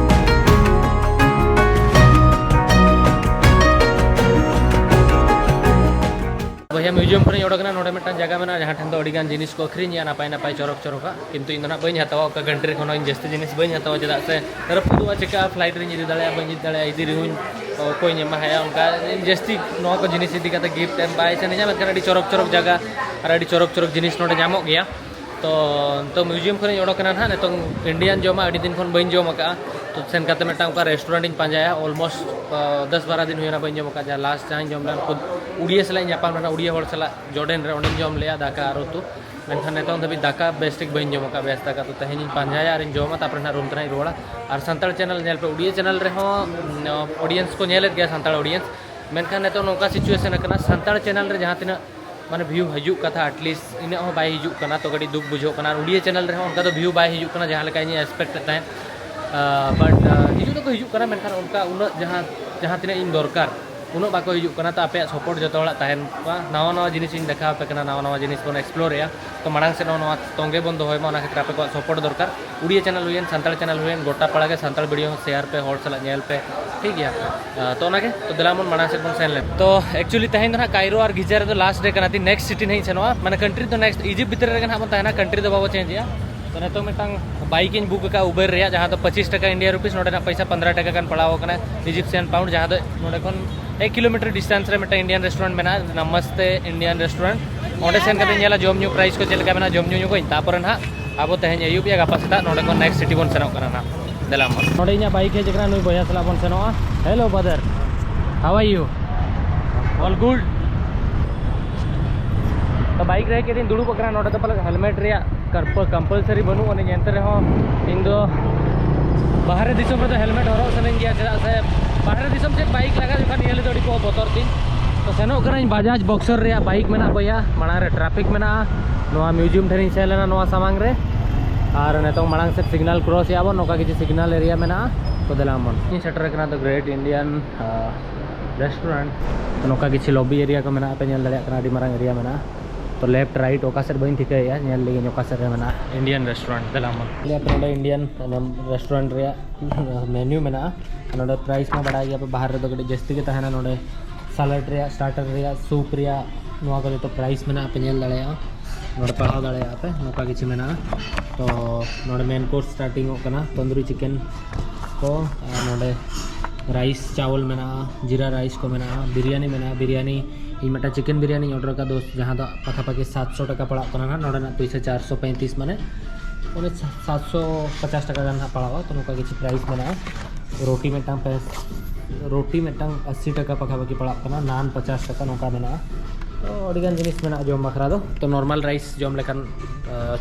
ᱵᱚᱭᱦᱟ, ᱢᱤᱭᱩᱡᱤᱭᱟᱢ ᱠᱷᱚᱱᱤᱧ ᱚᱰᱚᱠ ᱮᱱᱟ᱾ ᱱᱚᱰᱮ ᱢᱤᱫᱴᱟᱝ ᱡᱟᱭᱜᱟ ᱢᱮᱱᱟᱜᱼᱟ, ᱡᱟᱦᱟᱸ ᱴᱷᱮᱱ ᱫᱚ ᱟᱹᱰᱤᱜᱟᱱ ᱡᱤᱱᱤᱥ ᱠᱚ ᱟᱹᱠᱷᱨᱤᱧᱮᱜᱼᱟ, ᱱᱟᱯᱟᱭ ᱱᱟᱯᱟᱭ ᱪᱚᱨᱚᱠ ᱪᱚᱨᱚᱠᱟᱜ᱾ ᱠᱤᱱᱛᱩ ᱤᱧ ᱫᱚ ᱱᱟᱜ ᱵᱟᱹᱧ ᱦᱟᱛᱟᱣᱟ, ᱚᱠᱟ ᱠᱟᱱᱴᱨᱤ ᱠᱷᱚᱱ ᱦᱚᱸ ᱤᱧ ᱡᱟᱹᱥᱛᱤ ᱡᱤᱱᱤᱥ ᱵᱟᱹᱧ ᱦᱟᱛᱟᱣᱟ, ᱪᱮᱫᱟᱜ ᱥᱮ ᱨᱟᱹᱯᱩᱫᱚᱜᱼᱟ, ᱪᱤᱠᱟᱹᱜᱼᱟ, ᱯᱷᱞᱟᱭᱤᱴ ᱨᱤᱧ ᱤᱫᱤ ᱫᱟᱲᱮᱭᱟᱜᱼᱟ, ᱵᱟᱹᱧ ᱤᱫᱤ ᱫᱟᱲᱮᱭᱟᱜᱼᱟ, ᱤᱫᱤ ᱨᱮᱦᱚᱸᱧ ᱚᱠᱚᱭᱤᱧ ᱮᱢᱟᱦᱟᱭᱟ? ᱚᱱᱠᱟ ᱤᱧ ᱡᱟᱹᱥᱛᱤ ᱱᱚᱣᱟ ᱠᱚ ᱡᱤᱱᱤᱥ ᱤᱫᱤ ᱠᱟᱛᱮ ᱜᱤᱯᱷᱴ ᱮᱢ ᱵᱟᱭ ᱥᱟᱱᱟᱧᱟ, ᱢᱮᱱᱠᱷᱟᱱ ᱟᱹᱰᱤ ᱪᱚᱨᱚᱠ ᱪᱚᱨᱚᱠ ᱡᱟᱭᱜᱟ ᱟᱨ ᱟᱹᱰᱤ ᱪᱚᱨᱚᱠ ᱪᱚᱨᱚᱠ ᱡᱤᱱᱤᱥ ᱱᱚᱰᱮ ᱧᱟᱢᱚᱜ ᱜᱮᱭᱟ᱾ ᱛᱚ ᱱᱤᱛᱚᱜ ᱢᱤᱭᱩᱡᱤᱭᱟᱢ ᱠᱷᱚᱱᱤᱧ ᱚᱰᱚᱠ ᱮᱱᱟ ᱱᱟᱦᱟᱜ, ᱱᱤᱛᱚᱝ ᱤᱱᱰᱤᱭᱟᱱ ᱡᱚᱢᱟᱜ ᱟᱹᱰᱤ ᱫᱤᱱ ᱠᱷᱚᱱ ᱵᱟᱹᱧ ᱡᱚᱢ ᱟᱠᱟᱫᱼᱟ᱾ ᱛᱚ ᱥᱮᱱ ᱠᱟᱛᱮ ᱢᱤᱫᱴᱟᱝ ᱚᱱᱠᱟ ᱨᱮᱥᱴᱩᱨᱮᱱᱴ ᱤᱧ ᱯᱟᱸᱡᱟᱭᱟ᱾ ᱚᱞᱢᱳᱥᱴ ᱫᱚᱥ ᱵᱟᱨᱚ ᱫᱤᱱ ᱦᱩᱭᱱᱟ ᱵᱟᱹᱧ ᱡᱚᱢ ᱟᱠᱟᱫᱼᱟ᱾ ᱡᱟᱦᱟᱸ ᱞᱟᱥᱴ ᱡᱟᱦᱟᱸᱧ ᱡᱚᱢ ᱞᱮᱱᱟ, ᱩᱰᱤᱭᱟ ᱥᱟᱞᱟᱜ ᱤᱧ ᱧᱟᱯᱟᱢ ᱞᱮᱱᱟ, ᱩᱰᱤᱭᱟ ᱦᱚᱲ ᱥᱟᱞᱟᱜ ᱡᱚᱨᱰᱮᱱ ᱨᱮ, ᱚᱸᱰᱮᱧ ᱡᱚᱢ ᱞᱮᱜᱼᱟ ᱫᱟᱠᱟ ᱟᱨ ᱩᱛᱩ᱾ ᱢᱮᱱᱠᱷᱟᱱ ᱱᱤᱛᱚᱝ ᱫᱷᱟᱹᱵᱤᱡ ᱫᱟᱠᱟ ᱵᱮᱥ ᱴᱷᱤᱠ ᱵᱟᱹᱧ ᱡᱚᱢ ᱟᱠᱟᱫᱼᱟ, ᱵᱮᱥ ᱫᱟᱠᱟ᱾ ᱛᱚ ᱛᱮᱦᱮᱧᱤᱧ ᱯᱟᱸᱡᱟᱭᱟ ᱟᱨᱤᱧ ᱡᱚᱢᱟ, ᱛᱟᱨᱯᱚᱨᱮ ᱱᱟᱦᱟᱜ ᱨᱩᱢ ᱛᱮ ᱱᱟᱦᱟᱜ ᱤᱧ ᱨᱩᱣᱟᱹᱲᱟ᱾ ᱟᱨ ᱥᱟᱱᱛᱟᱲ ᱪᱮᱱᱮᱞ ᱧᱮᱞ ᱯᱮ, ᱩᱰᱤᱭᱟ ᱪᱮᱱᱮᱞ ᱨᱮᱦᱚᱸ ᱚᱰᱤᱭᱮᱱᱥ ᱠᱚ ᱧᱮᱞᱮᱫ ᱜᱮᱭᱟ, ᱥᱟᱱᱛᱟᱲ ᱚᱰᱤᱭᱮᱱᱥ᱾ ᱢᱮᱱᱠᱷᱟᱱ ᱱᱤᱛᱚᱜ ᱱᱚᱝᱠᱟ ᱥᱤᱪᱩᱭᱮᱥᱚᱱ ᱟᱠᱟᱱᱟ, ᱥᱟᱱᱛᱟᱲ ᱪᱮᱱᱮᱞ ᱨᱮ ᱡᱟᱦᱟᱸ ᱛᱤᱱᱟᱹᱜ ᱢᱟᱱᱮ ᱵᱷᱤᱭᱩ ᱦᱤᱡᱩᱜ ᱠᱟᱛᱷᱟ, ᱟᱴᱞᱤᱥᱴ ᱤᱱᱟᱹᱜ ᱦᱚᱸ ᱵᱟᱭ ᱦᱤᱡᱩᱜ ᱠᱟᱱᱟ᱾ ᱛᱚ ᱠᱟᱹᱴᱤᱡ ᱫᱩᱠ ᱵᱩᱡᱷᱟᱹᱜ ᱠᱟᱱᱟ᱾ ᱟᱨ ᱩᱰᱤᱭᱟ ᱪᱮᱱᱮᱞ ᱨᱮᱦᱚᱸ ᱚᱱᱠᱟ ᱫᱚ ᱵᱷᱤᱭᱩ ᱵᱟᱭ ᱦᱤᱡᱩᱜ ᱠᱟᱱᱟ, ᱡᱟᱦᱟᱸ ᱞᱮᱠᱟ ᱤᱧᱤᱧ ᱮᱠᱥᱯᱮᱠᱴ ᱮᱫ ᱛᱟᱦᱮᱸᱫ᱾ ᱵᱟᱴ ᱦᱤᱡᱩᱜ ᱫᱚᱠᱚ ᱦᱤᱡᱩᱜ ᱠᱟᱱᱟ, ᱢᱮᱱᱠᱷᱟᱱ ᱚᱱᱠᱟ ᱩᱱᱟᱹᱜ ᱡᱟᱦᱟᱸ, ᱡᱟᱦᱟᱸ ᱛᱤᱱᱟᱹᱜ ᱤᱧ ᱫᱚᱨᱠᱟᱨ, ᱩᱱᱟᱹᱜ ᱵᱟᱠᱚ ᱦᱤᱡᱩᱜ ᱠᱟᱱᱟ᱾ ᱛᱚ ᱟᱯᱮᱭᱟᱜ ᱥᱟᱯᱳᱨᱴ ᱡᱚᱛᱚ ᱦᱚᱲᱟᱜ ᱛᱟᱦᱮᱱ ᱢᱟ᱾ ᱱᱟᱣᱟ ᱱᱟᱣᱟ ᱡᱤᱱᱤᱥ ᱤᱧ ᱫᱮᱠᱷᱟᱣ ᱟᱯᱮ ᱠᱟᱱᱟ, ᱱᱟᱣᱟ ᱱᱟᱣᱟ ᱡᱤᱱᱤᱥ ᱵᱚᱱ ᱮᱠᱥᱯᱞᱳᱨᱮᱜᱼᱟ᱾ ᱛᱚ ᱢᱟᱲᱟᱝ ᱥᱮᱫ ᱦᱚᱸ ᱱᱚᱣᱟ ᱛᱚᱸᱜᱮ ᱵᱚᱱ ᱫᱚᱦᱚᱭ ᱢᱟ, ᱚᱱᱟ ᱠᱷᱟᱹᱛᱤᱨ ᱟᱯᱮ ᱠᱚᱣᱟᱜ ᱥᱟᱯᱳᱨᱴ ᱫᱚᱨᱠᱟᱨ᱾ ᱩᱰᱤᱭᱟ ᱪᱮᱱᱮᱞ ᱦᱩᱭᱮᱱ, ᱥᱟᱱᱛᱟᱲ ᱪᱮᱱᱮᱞ ᱦᱩᱭᱮᱱ, ᱜᱚᱴᱟ ᱯᱟᱲᱟ ᱜᱮ ᱥᱟᱱᱛᱟᱲ ᱵᱷᱤᱰᱤᱭᱳ ᱦᱚᱸ ᱥᱮᱭᱟᱨ ᱯᱮ, ᱦᱚᱲ ᱥᱟᱞᱟᱜ ᱧᱮᱞ ᱯᱮ, ᱴᱷᱤᱠ ᱜᱮᱭᱟ᱾ ᱟᱸ, ᱛᱚ ᱚᱱᱟᱜᱮ, ᱛᱚ ᱫᱮᱞᱟ ᱵᱚᱱ ᱢᱟᱲᱟᱝ ᱥᱮᱫ ᱵᱚᱱ ᱥᱮᱱ ᱞᱮᱱ᱾ ᱛᱚ actually ᱛᱮᱦᱮᱧ ᱫᱚ ᱱᱟᱦᱟᱜ ᱠᱟᱭᱨᱳ ᱟᱨ ᱜᱤᱡᱟ ᱨᱮᱫᱚ ᱞᱟᱥᱴ ᱰᱮ ᱠᱟᱱᱟ, ᱛᱤᱧ ᱱᱮᱠᱥᱴ ᱥᱤᱴᱤ ᱱᱟᱦᱟᱜ ᱤᱧ ᱥᱮᱱᱚᱜᱼᱟ, ᱢᱟᱱᱮ ᱠᱟᱱᱴᱨᱤ ᱫᱚ ᱱᱮᱠᱥᱴ ᱤᱡᱤᱯᱴ ᱵᱷᱤᱛᱨᱤ ᱨᱮᱜᱮ ᱱᱟᱦᱟᱜ ᱵᱚᱱ ᱛᱟᱦᱮᱱᱟ, ᱠᱟᱱᱴᱨᱤ ᱫᱚ ᱵᱟᱵᱚ ᱪᱮᱧᱡᱮᱜᱼᱟ᱾ ᱛᱚ ᱱᱤᱛᱚᱜ ᱢᱤᱫᱴᱟᱝ ᱵᱟᱭᱤᱠ ᱤᱧ ᱵᱩᱠ ᱟᱠᱟᱫᱼᱟ ᱩᱵᱮᱨ ᱨᱮᱭᱟᱜ, ᱡᱟᱦᱟᱸ ᱫᱚ ᱯᱚᱸᱪᱤᱥ ᱴᱟᱠᱟ ᱤᱱᱰᱤᱭᱟ ᱨᱩᱯᱤᱥ, ᱱᱚᱰᱮᱱᱟᱜ ᱯᱚᱭᱥᱟ ᱯᱚᱱᱫᱽᱨᱚ ᱴᱟᱠᱟ ᱜᱟᱱ ᱯᱟᱲᱟᱣ ᱟᱠᱟᱱᱟ ᱤᱡᱤᱯᱥᱤᱭᱟᱱ ᱯᱟᱣᱩᱱᱰ, ᱡᱟᱦᱟᱸ ᱫᱚ ᱱᱚᱰᱮ ᱠᱷᱚᱱ ᱮᱠ ᱠᱤᱞᱳᱢᱤᱴᱟᱨ ᱰᱤᱥᱴᱮᱱᱥ ᱨᱮ ᱢᱤᱫᱴᱟᱝ ᱤᱱᱰᱤᱭᱟᱱ ᱨᱮᱥᱴᱩᱨᱮᱱᱴ ᱢᱮᱱᱟᱜᱼᱟ, ᱱᱟᱢᱟᱥᱛᱮ ᱤᱱᱰᱤᱭᱟᱱ ᱨᱮᱥᱴᱩᱨᱮᱱᱴ᱾ ᱚᱸᱰᱮ ᱥᱮᱱ ᱠᱟᱛᱮ ᱧᱮᱞᱟ ᱡᱚᱢ ᱧᱩ ᱯᱨᱟᱭᱤᱥ ᱠᱚ ᱪᱮᱫ ᱞᱮᱠᱟ ᱢᱮᱱᱟᱜᱼᱟ, ᱡᱚᱢ ᱧᱩ ᱧᱚᱜᱟᱹᱧ, ᱛᱟᱨᱯᱚᱨᱮ ᱱᱟᱦᱟᱜ ᱟᱵᱚ ᱛᱮᱦᱮᱧ ᱟᱹᱭᱩᱵ ᱭᱟ ᱜᱟᱯᱟ ᱥᱮᱛᱟᱜ ᱱᱚᱰᱮ ᱠᱷᱚᱱ ᱱᱮᱠᱥᱴ ᱥᱤᱴᱤ ᱵᱚᱱ ᱥᱮᱱᱚᱜ ᱠᱟᱱᱟ ᱱᱟᱦᱟᱜ᱾ ᱫᱮᱞᱟ ᱢᱟ᱾ ᱱᱚᱰᱮ ᱤᱧᱟᱹᱜ ᱵᱟᱭᱤᱠ ᱦᱮᱡ ᱟᱠᱟᱱᱟ, ᱱᱩᱭ ᱵᱚᱭᱦᱟ ᱥᱟᱞᱟᱜ ᱵᱚᱱ ᱥᱮᱱᱚᱜᱼᱟ᱾ Hello brother, how are you? All good? ᱛᱚ ᱵᱟᱭᱤᱠ ᱨᱮ ᱦᱮᱡ ᱠᱟᱛᱮᱧ ᱫᱩᱲᱩᱵ ᱟᱠᱟᱱᱟ᱾ ᱱᱚᱰᱮ ᱫᱚ ᱯᱟᱞᱮ ᱦᱮᱞᱢᱮᱴ ᱨᱮᱭᱟᱜ ᱠᱚᱢᱯᱟᱞᱥᱟᱨᱤ ᱵᱟᱹᱱᱩᱜ ᱟᱹᱱᱤᱡ, ᱮᱱᱛᱮ ᱨᱮᱦᱚᱸ ᱤᱧ ᱫᱚ ᱵᱟᱦᱨᱮ ᱫᱤᱥᱚᱢ ᱨᱮᱫᱚ ᱦᱮᱞᱢᱮᱴ ᱦᱚᱨᱚᱜ ᱥᱟᱱᱟᱧ ᱜᱮᱭᱟ᱾ ᱪᱮᱫᱟᱜ ᱥᱮ ᱵᱟᱦᱨᱮ ᱫᱤᱥᱚᱢ ᱪᱮᱫ ᱵᱟᱭᱤᱠ ᱞᱟᱜᱟ ᱡᱚᱠᱷᱚᱱ ᱧᱮᱞ ᱫᱚ ᱟᱹᱰᱤ ᱠᱚ ᱵᱚᱛᱚᱨ ᱛᱤᱧ᱾ ᱛᱚ ᱥᱮᱱᱚᱜ ᱠᱟᱹᱱᱟᱹᱧ ᱵᱟᱡᱟᱡᱽ ᱵᱚᱠᱥᱚᱨ ᱨᱮᱭᱟᱜ ᱵᱟᱭᱤᱠ ᱢᱮᱱᱟᱜ ᱵᱚᱭᱦᱟ, ᱢᱟᱲᱟᱝ ᱨᱮ ᱴᱨᱟᱯᱷᱤᱠ ᱢᱮᱱᱟᱜᱼᱟ᱾ ᱱᱚᱣᱟ ᱢᱤᱭᱩᱡᱤᱭᱟᱢ ᱴᱷᱮᱱᱤᱧ ᱥᱮᱱ ᱞᱮᱱᱟ ᱱᱚᱣᱟ ᱥᱟᱢᱟᱝ ᱨᱮ, ᱟᱨ ᱱᱤᱛᱚᱝ ᱢᱟᱲᱟᱝ ᱥᱮᱫ ᱥᱤᱜᱽᱱᱟᱞ ᱠᱨᱚᱥ ᱮᱫᱼᱟ ᱵᱚᱱ, ᱱᱚᱝᱠᱟ ᱠᱤᱪᱷᱩ ᱥᱤᱜᱽᱱᱟᱞ ᱮᱨᱤᱭᱟ ᱢᱮᱱᱟᱜᱼᱟ᱾ ᱛᱚ ᱫᱮᱞᱟ ᱵᱚᱱ, ᱤᱧ ᱥᱮᱴᱮᱨ ᱟᱠᱟᱱᱟ ᱫᱚ ᱜᱨᱮᱴ ᱤᱱᱰᱤᱭᱟᱱ ᱨᱮᱥᱴᱩᱨᱮᱱᱴ᱾ ᱱᱚᱝᱠᱟ ᱠᱤᱪᱷᱩ ᱞᱚᱵᱤ ᱮᱨᱤᱭᱟ ᱠᱚ ᱢᱮᱱᱟᱜᱼᱟ, ᱯᱮ ᱧᱮᱞ ᱫᱟᱲᱮᱭᱟᱜ ᱠᱟᱱᱟ, ᱟᱹᱰᱤ ᱢᱟᱨᱟᱝ ᱮᱨᱤᱭᱟ ᱢᱮᱱᱟᱜᱼᱟ᱾ ᱛᱚ ᱞᱮᱯᱷᱴ ᱨᱟᱭᱤᱴ ᱚᱠᱟ ᱥᱮᱫ ᱵᱟᱹᱧ ᱴᱷᱤᱠᱟᱹᱭᱮᱫᱼᱟ, ᱧᱮᱞ ᱞᱮᱜᱮᱧ ᱚᱠᱟ ᱥᱮᱫ ᱨᱮ ᱢᱮᱱᱟᱜᱼᱟ ᱤᱱᱰᱤᱭᱟᱱ ᱨᱮᱥᱴᱩᱨᱮᱱᱴ᱾ ᱫᱮᱞᱟ ᱵᱚᱱ, ᱱᱚᱰᱮ ᱤᱱᱰᱤᱭᱟᱱ ᱨᱮᱥᱴᱩᱨᱮᱱᱴ ᱨᱮᱭᱟᱜ ᱢᱮᱱᱩ ᱢᱮᱱᱟᱜᱼᱟ᱾ ᱱᱚᱰᱮ ᱯᱨᱟᱭᱤᱥ ᱢᱟ ᱵᱟᱲᱟᱭ ᱜᱮᱭᱟ ᱯᱮ, ᱵᱟᱦᱨᱮ ᱨᱮᱫᱚ ᱠᱟᱹᱴᱤᱡ ᱡᱟᱹᱥᱛᱤ ᱜᱮ ᱛᱟᱦᱮᱱᱟ᱾ ᱱᱚᱰᱮ ᱥᱟᱞᱟᱰ ᱨᱮᱭᱟᱜ, ᱥᱴᱟᱨᱴᱟᱨ ᱨᱮᱭᱟᱜ, ᱥᱩᱯ ᱨᱮᱭᱟᱜ, ᱱᱚᱣᱟ ᱠᱚ ᱡᱚᱛᱚ ᱯᱨᱟᱭᱤᱥ ᱢᱮᱱᱟᱜᱼᱟ, ᱯᱮ ᱧᱮᱞ ᱫᱟᱲᱮᱭᱟᱜᱼᱟ, ᱱᱚᱰᱮ ᱯᱟᱲᱦᱟᱣ ᱫᱟᱲᱮᱭᱟᱜᱼᱟ ᱯᱮ, ᱱᱚᱝᱠᱟ ᱠᱤᱪᱷᱩ ᱢᱮᱱᱟᱜᱼᱟ᱾ ᱛᱚ ᱱᱚᱰᱮ ᱢᱮᱱ ᱠᱳᱨᱥ ᱥᱴᱟᱨᱴᱤᱝ ᱚᱜ ᱠᱟᱱᱟ, ᱛᱚᱱᱫᱩᱨᱤ ᱪᱤᱠᱮᱱ ᱠᱚ, ᱟᱨ ᱱᱚᱰᱮ ᱨᱟᱭᱤᱥ ᱪᱟᱣᱚᱞ ᱢᱮᱱᱟᱜᱼᱟ, ᱡᱤᱨᱟ ᱨᱟᱭᱤᱥ ᱠᱚ ᱢᱮᱱᱟᱜᱼᱟ, ᱵᱤᱨᱭᱟᱱᱤ ᱢᱮᱱᱟᱜᱼᱟ᱾ ᱵᱤᱨᱭᱟᱱᱤ ᱤᱧ ᱢᱤᱫᱴᱟᱝ ᱪᱤᱠᱮᱱ ᱵᱤᱨᱭᱟᱱᱤᱧ ᱚᱰᱟᱨ ᱟᱠᱟᱫ ᱫᱳᱥᱛ, ᱡᱟᱦᱟᱸ ᱫᱚ ᱯᱟᱠᱟᱯᱟᱠᱤ ᱥᱟᱛᱥᱚ ᱴᱟᱠᱟ ᱯᱟᱲᱟᱜ ᱠᱟᱱᱟ ᱱᱟᱦᱟᱜ᱾ ᱱᱚᱰᱮᱱᱟᱜ ᱯᱩᱭᱥᱟᱹ ᱪᱟᱨᱥᱚ ᱯᱚᱸᱭᱛᱤᱥ, ᱢᱟᱱᱮ ᱚᱱᱮ ᱥᱟᱛᱥᱚ ᱯᱚᱪᱟᱥ ᱴᱟᱠᱟ ᱜᱟᱱ ᱱᱟᱦᱟᱜ ᱯᱟᱲᱟᱜᱼᱟ᱾ ᱛᱚ ᱱᱚᱝᱠᱟ ᱠᱤᱪᱷᱩ ᱯᱨᱟᱭᱤᱥ ᱢᱮᱱᱟᱜᱼᱟ᱾ ᱨᱩᱴᱤ ᱢᱤᱫᱴᱟᱝ ᱯᱮ, ᱨᱩᱴᱤ ᱢᱤᱫᱴᱟᱝ ᱟᱥᱤ ᱴᱟᱠᱟ ᱯᱟᱠᱟᱯᱟᱠᱤ ᱯᱟᱲᱟᱜ ᱠᱟᱱᱟ, ᱱᱟᱱ ᱯᱚᱪᱟᱥ ᱴᱟᱠᱟ, ᱱᱚᱝᱠᱟ ᱢᱮᱱᱟᱜᱼᱟ᱾ ᱛᱚ ᱟᱹᱰᱤᱜᱟᱱ ᱡᱤᱱᱤᱥ ᱢᱮᱱᱟᱜᱼᱟ ᱡᱚᱢ ᱵᱟᱠᱷᱨᱟ ᱫᱚ᱾ ᱛᱚ ᱱᱚᱨᱢᱟᱞ ᱨᱟᱭᱤᱥ ᱡᱚᱢ ᱞᱮᱠᱷᱟᱱ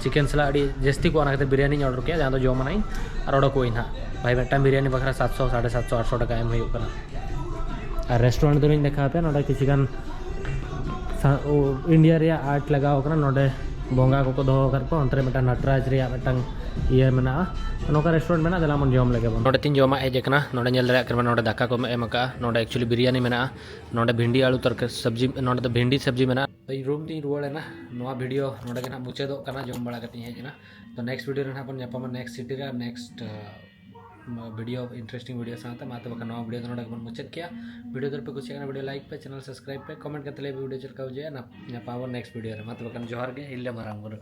ᱪᱤᱠᱮᱱ ᱥᱟᱞᱟᱜ ᱟᱹᱰᱤ ᱡᱟᱹᱥᱛᱤ ᱠᱚᱜᱼᱟ, ᱚᱱᱟ ᱠᱷᱟᱹᱛᱤᱨ ᱵᱤᱨᱭᱟᱱᱤᱧ ᱚᱰᱟᱨ ᱠᱮᱫᱼᱟ, ᱡᱟᱦᱟᱸ ᱫᱚ ᱡᱚᱢᱟᱱᱟᱜ ᱤᱧ ᱟᱨ ᱚᱰᱚᱠᱚᱜ ᱟᱹᱧ ᱱᱟᱦᱟᱜ᱾ ᱵᱷᱟᱭ, ᱢᱤᱫᱴᱟᱝ ᱵᱤᱨᱭᱟᱱᱤ ᱵᱟᱠᱷᱨᱟ ᱥᱟᱛᱥᱚ, ᱥᱟᱲᱮ ᱥᱟᱛᱥᱚ, ᱟᱴᱥᱚ ᱴᱟᱠᱟ ᱮᱢ ᱦᱩᱭᱩᱜ ᱠᱟᱱᱟ᱾ ᱟᱨ ᱨᱮᱥᱴᱩᱨᱮᱱᱴ ᱫᱚᱞᱤᱧ ᱫᱮᱠᱷᱟᱣ ᱟᱯᱮᱭᱟ, ᱱᱚᱰᱮ ᱠᱤᱪᱷᱩ ᱜᱟᱱ ᱥᱟ-, ᱳ, ᱤᱱᱰᱤᱭᱟ ᱨᱮᱭᱟᱜ ᱟᱨᱴ ᱞᱟᱜᱟᱣ ᱠᱟᱱᱟ᱾ ᱱᱚᱰᱮ ᱵᱚᱸᱜᱟ ᱠᱚᱠᱚ ᱫᱚᱦᱚ ᱟᱠᱟᱫ ᱠᱚᱣᱟ, ᱚᱱᱛᱮ ᱨᱮ ᱢᱤᱫᱴᱟᱝ ᱱᱟᱴᱨᱟᱡᱽ ᱨᱮᱭᱟᱜ ᱢᱤᱫᱴᱟᱝ ᱤᱭᱟᱹ ᱢᱮᱱᱟᱜᱼᱟ᱾ ᱱᱚᱝᱠᱟ ᱨᱮᱥᱴᱩᱨᱮᱱᱴ ᱢᱮᱱᱟᱜᱼᱟ, ᱫᱮᱞᱟ ᱵᱚᱱ ᱡᱚᱢ ᱞᱮᱜᱮ ᱵᱚᱱ᱾ ᱱᱚᱰᱮ ᱛᱤᱧ ᱡᱚᱢᱟᱜ ᱦᱮᱡ ᱟᱠᱟᱱᱟ, ᱱᱚᱰᱮ ᱧᱮᱞ ᱫᱟᱲᱮᱭᱟᱜ ᱠᱟᱱᱟ, ᱱᱚᱰᱮ ᱫᱟᱠᱟ ᱠᱚ ᱮᱢ ᱟᱠᱟᱫᱼᱟ, ᱱᱚᱰᱮ ᱮᱠᱪᱩᱭᱮᱞᱤ ᱵᱤᱨᱭᱟᱱᱤ ᱢᱮᱱᱟᱜᱼᱟ, ᱱᱚᱰᱮ ᱵᱷᱤᱱᱰᱤ ᱟᱹᱞᱩ ᱛᱚᱨᱠᱟᱨᱤ ᱥᱚᱵᱽᱡᱤ, ᱱᱚᱰᱮ ᱫᱚ ᱵᱷᱤᱱᱰᱤ ᱥᱚᱵᱽᱡᱤ ᱢᱮᱱᱟᱜᱼᱟ᱾ ᱤᱧ ᱨᱩᱢ ᱛᱤᱧ ᱨᱩᱣᱟᱹᱲ ᱮᱱᱟ᱾ ᱱᱚᱣᱟ ᱵᱷᱤᱰᱤᱭᱳ ᱱᱚᱰᱮ ᱜᱮ ᱱᱟᱦᱟᱜ ᱢᱩᱪᱟᱹᱫᱚᱜ ᱠᱟᱱᱟ, ᱡᱚᱢ ᱵᱟᱲᱟ ᱠᱟᱛᱮᱧ ᱦᱮᱡ ᱮᱱᱟ᱾ ᱛᱚ ᱱᱮᱠᱥᱴ ᱵᱷᱤᱰᱤᱭᱳ ᱨᱮ ᱱᱟᱦᱟᱜ ᱵᱚᱱ ᱧᱟᱯᱟᱢᱟ, ᱱᱮᱠᱥᱴ ᱥᱤᱴᱤ ᱨᱮ ᱟᱨ ᱱᱮᱠᱥᱴ ᱵᱷᱤᱰᱤᱭᱳ, ᱤᱱᱴᱟᱨᱮᱥᱴᱤᱝ ᱵᱷᱤᱰᱤᱭᱳ ᱥᱟᱶᱛᱮ᱾ ᱢᱟ ᱛᱚᱵᱮ ᱠᱷᱟᱱ ᱱᱚᱣᱟ ᱵᱷᱤᱰᱤᱭᱳ ᱫᱚ ᱱᱚᱰᱮ ᱜᱮᱵᱚᱱ ᱢᱩᱪᱟᱹᱫ ᱠᱮᱭᱟ᱾ ᱵᱷᱤᱰᱤᱭᱳ ᱫᱚ ᱯᱮ ᱠᱩᱥᱤᱭᱟᱜ ᱠᱟᱱᱟ, ᱵᱷᱤᱰᱤᱭᱳ ᱞᱟᱭᱤᱠ ᱯᱮ, ᱪᱮᱱᱮᱞ ᱥᱟᱵᱥᱠᱨᱟᱭᱤᱵ ᱯᱮ, ᱠᱚᱢᱮᱱᱴ ᱠᱟᱛᱮ ᱞᱟᱹᱭ ᱯᱮ ᱵᱷᱤᱰᱤᱭᱳ ᱪᱮᱫ ᱞᱮᱠᱟ ᱵᱩᱡᱷᱟᱹᱜᱼᱟ᱾ ᱧᱟᱯᱟᱢ ᱟᱵᱚᱱ ᱱᱮᱠᱥᱴ ᱵᱷᱤᱰᱤᱭᱳ ᱨᱮ᱾ ᱢᱟ ᱛᱚᱵᱮ ᱠᱷᱟᱱ ᱡᱚᱦᱟᱨ ᱜᱮ, ᱦᱤᱞᱫᱟᱹ ᱢᱟᱨᱟᱝ ᱵᱩᱨᱩ᱾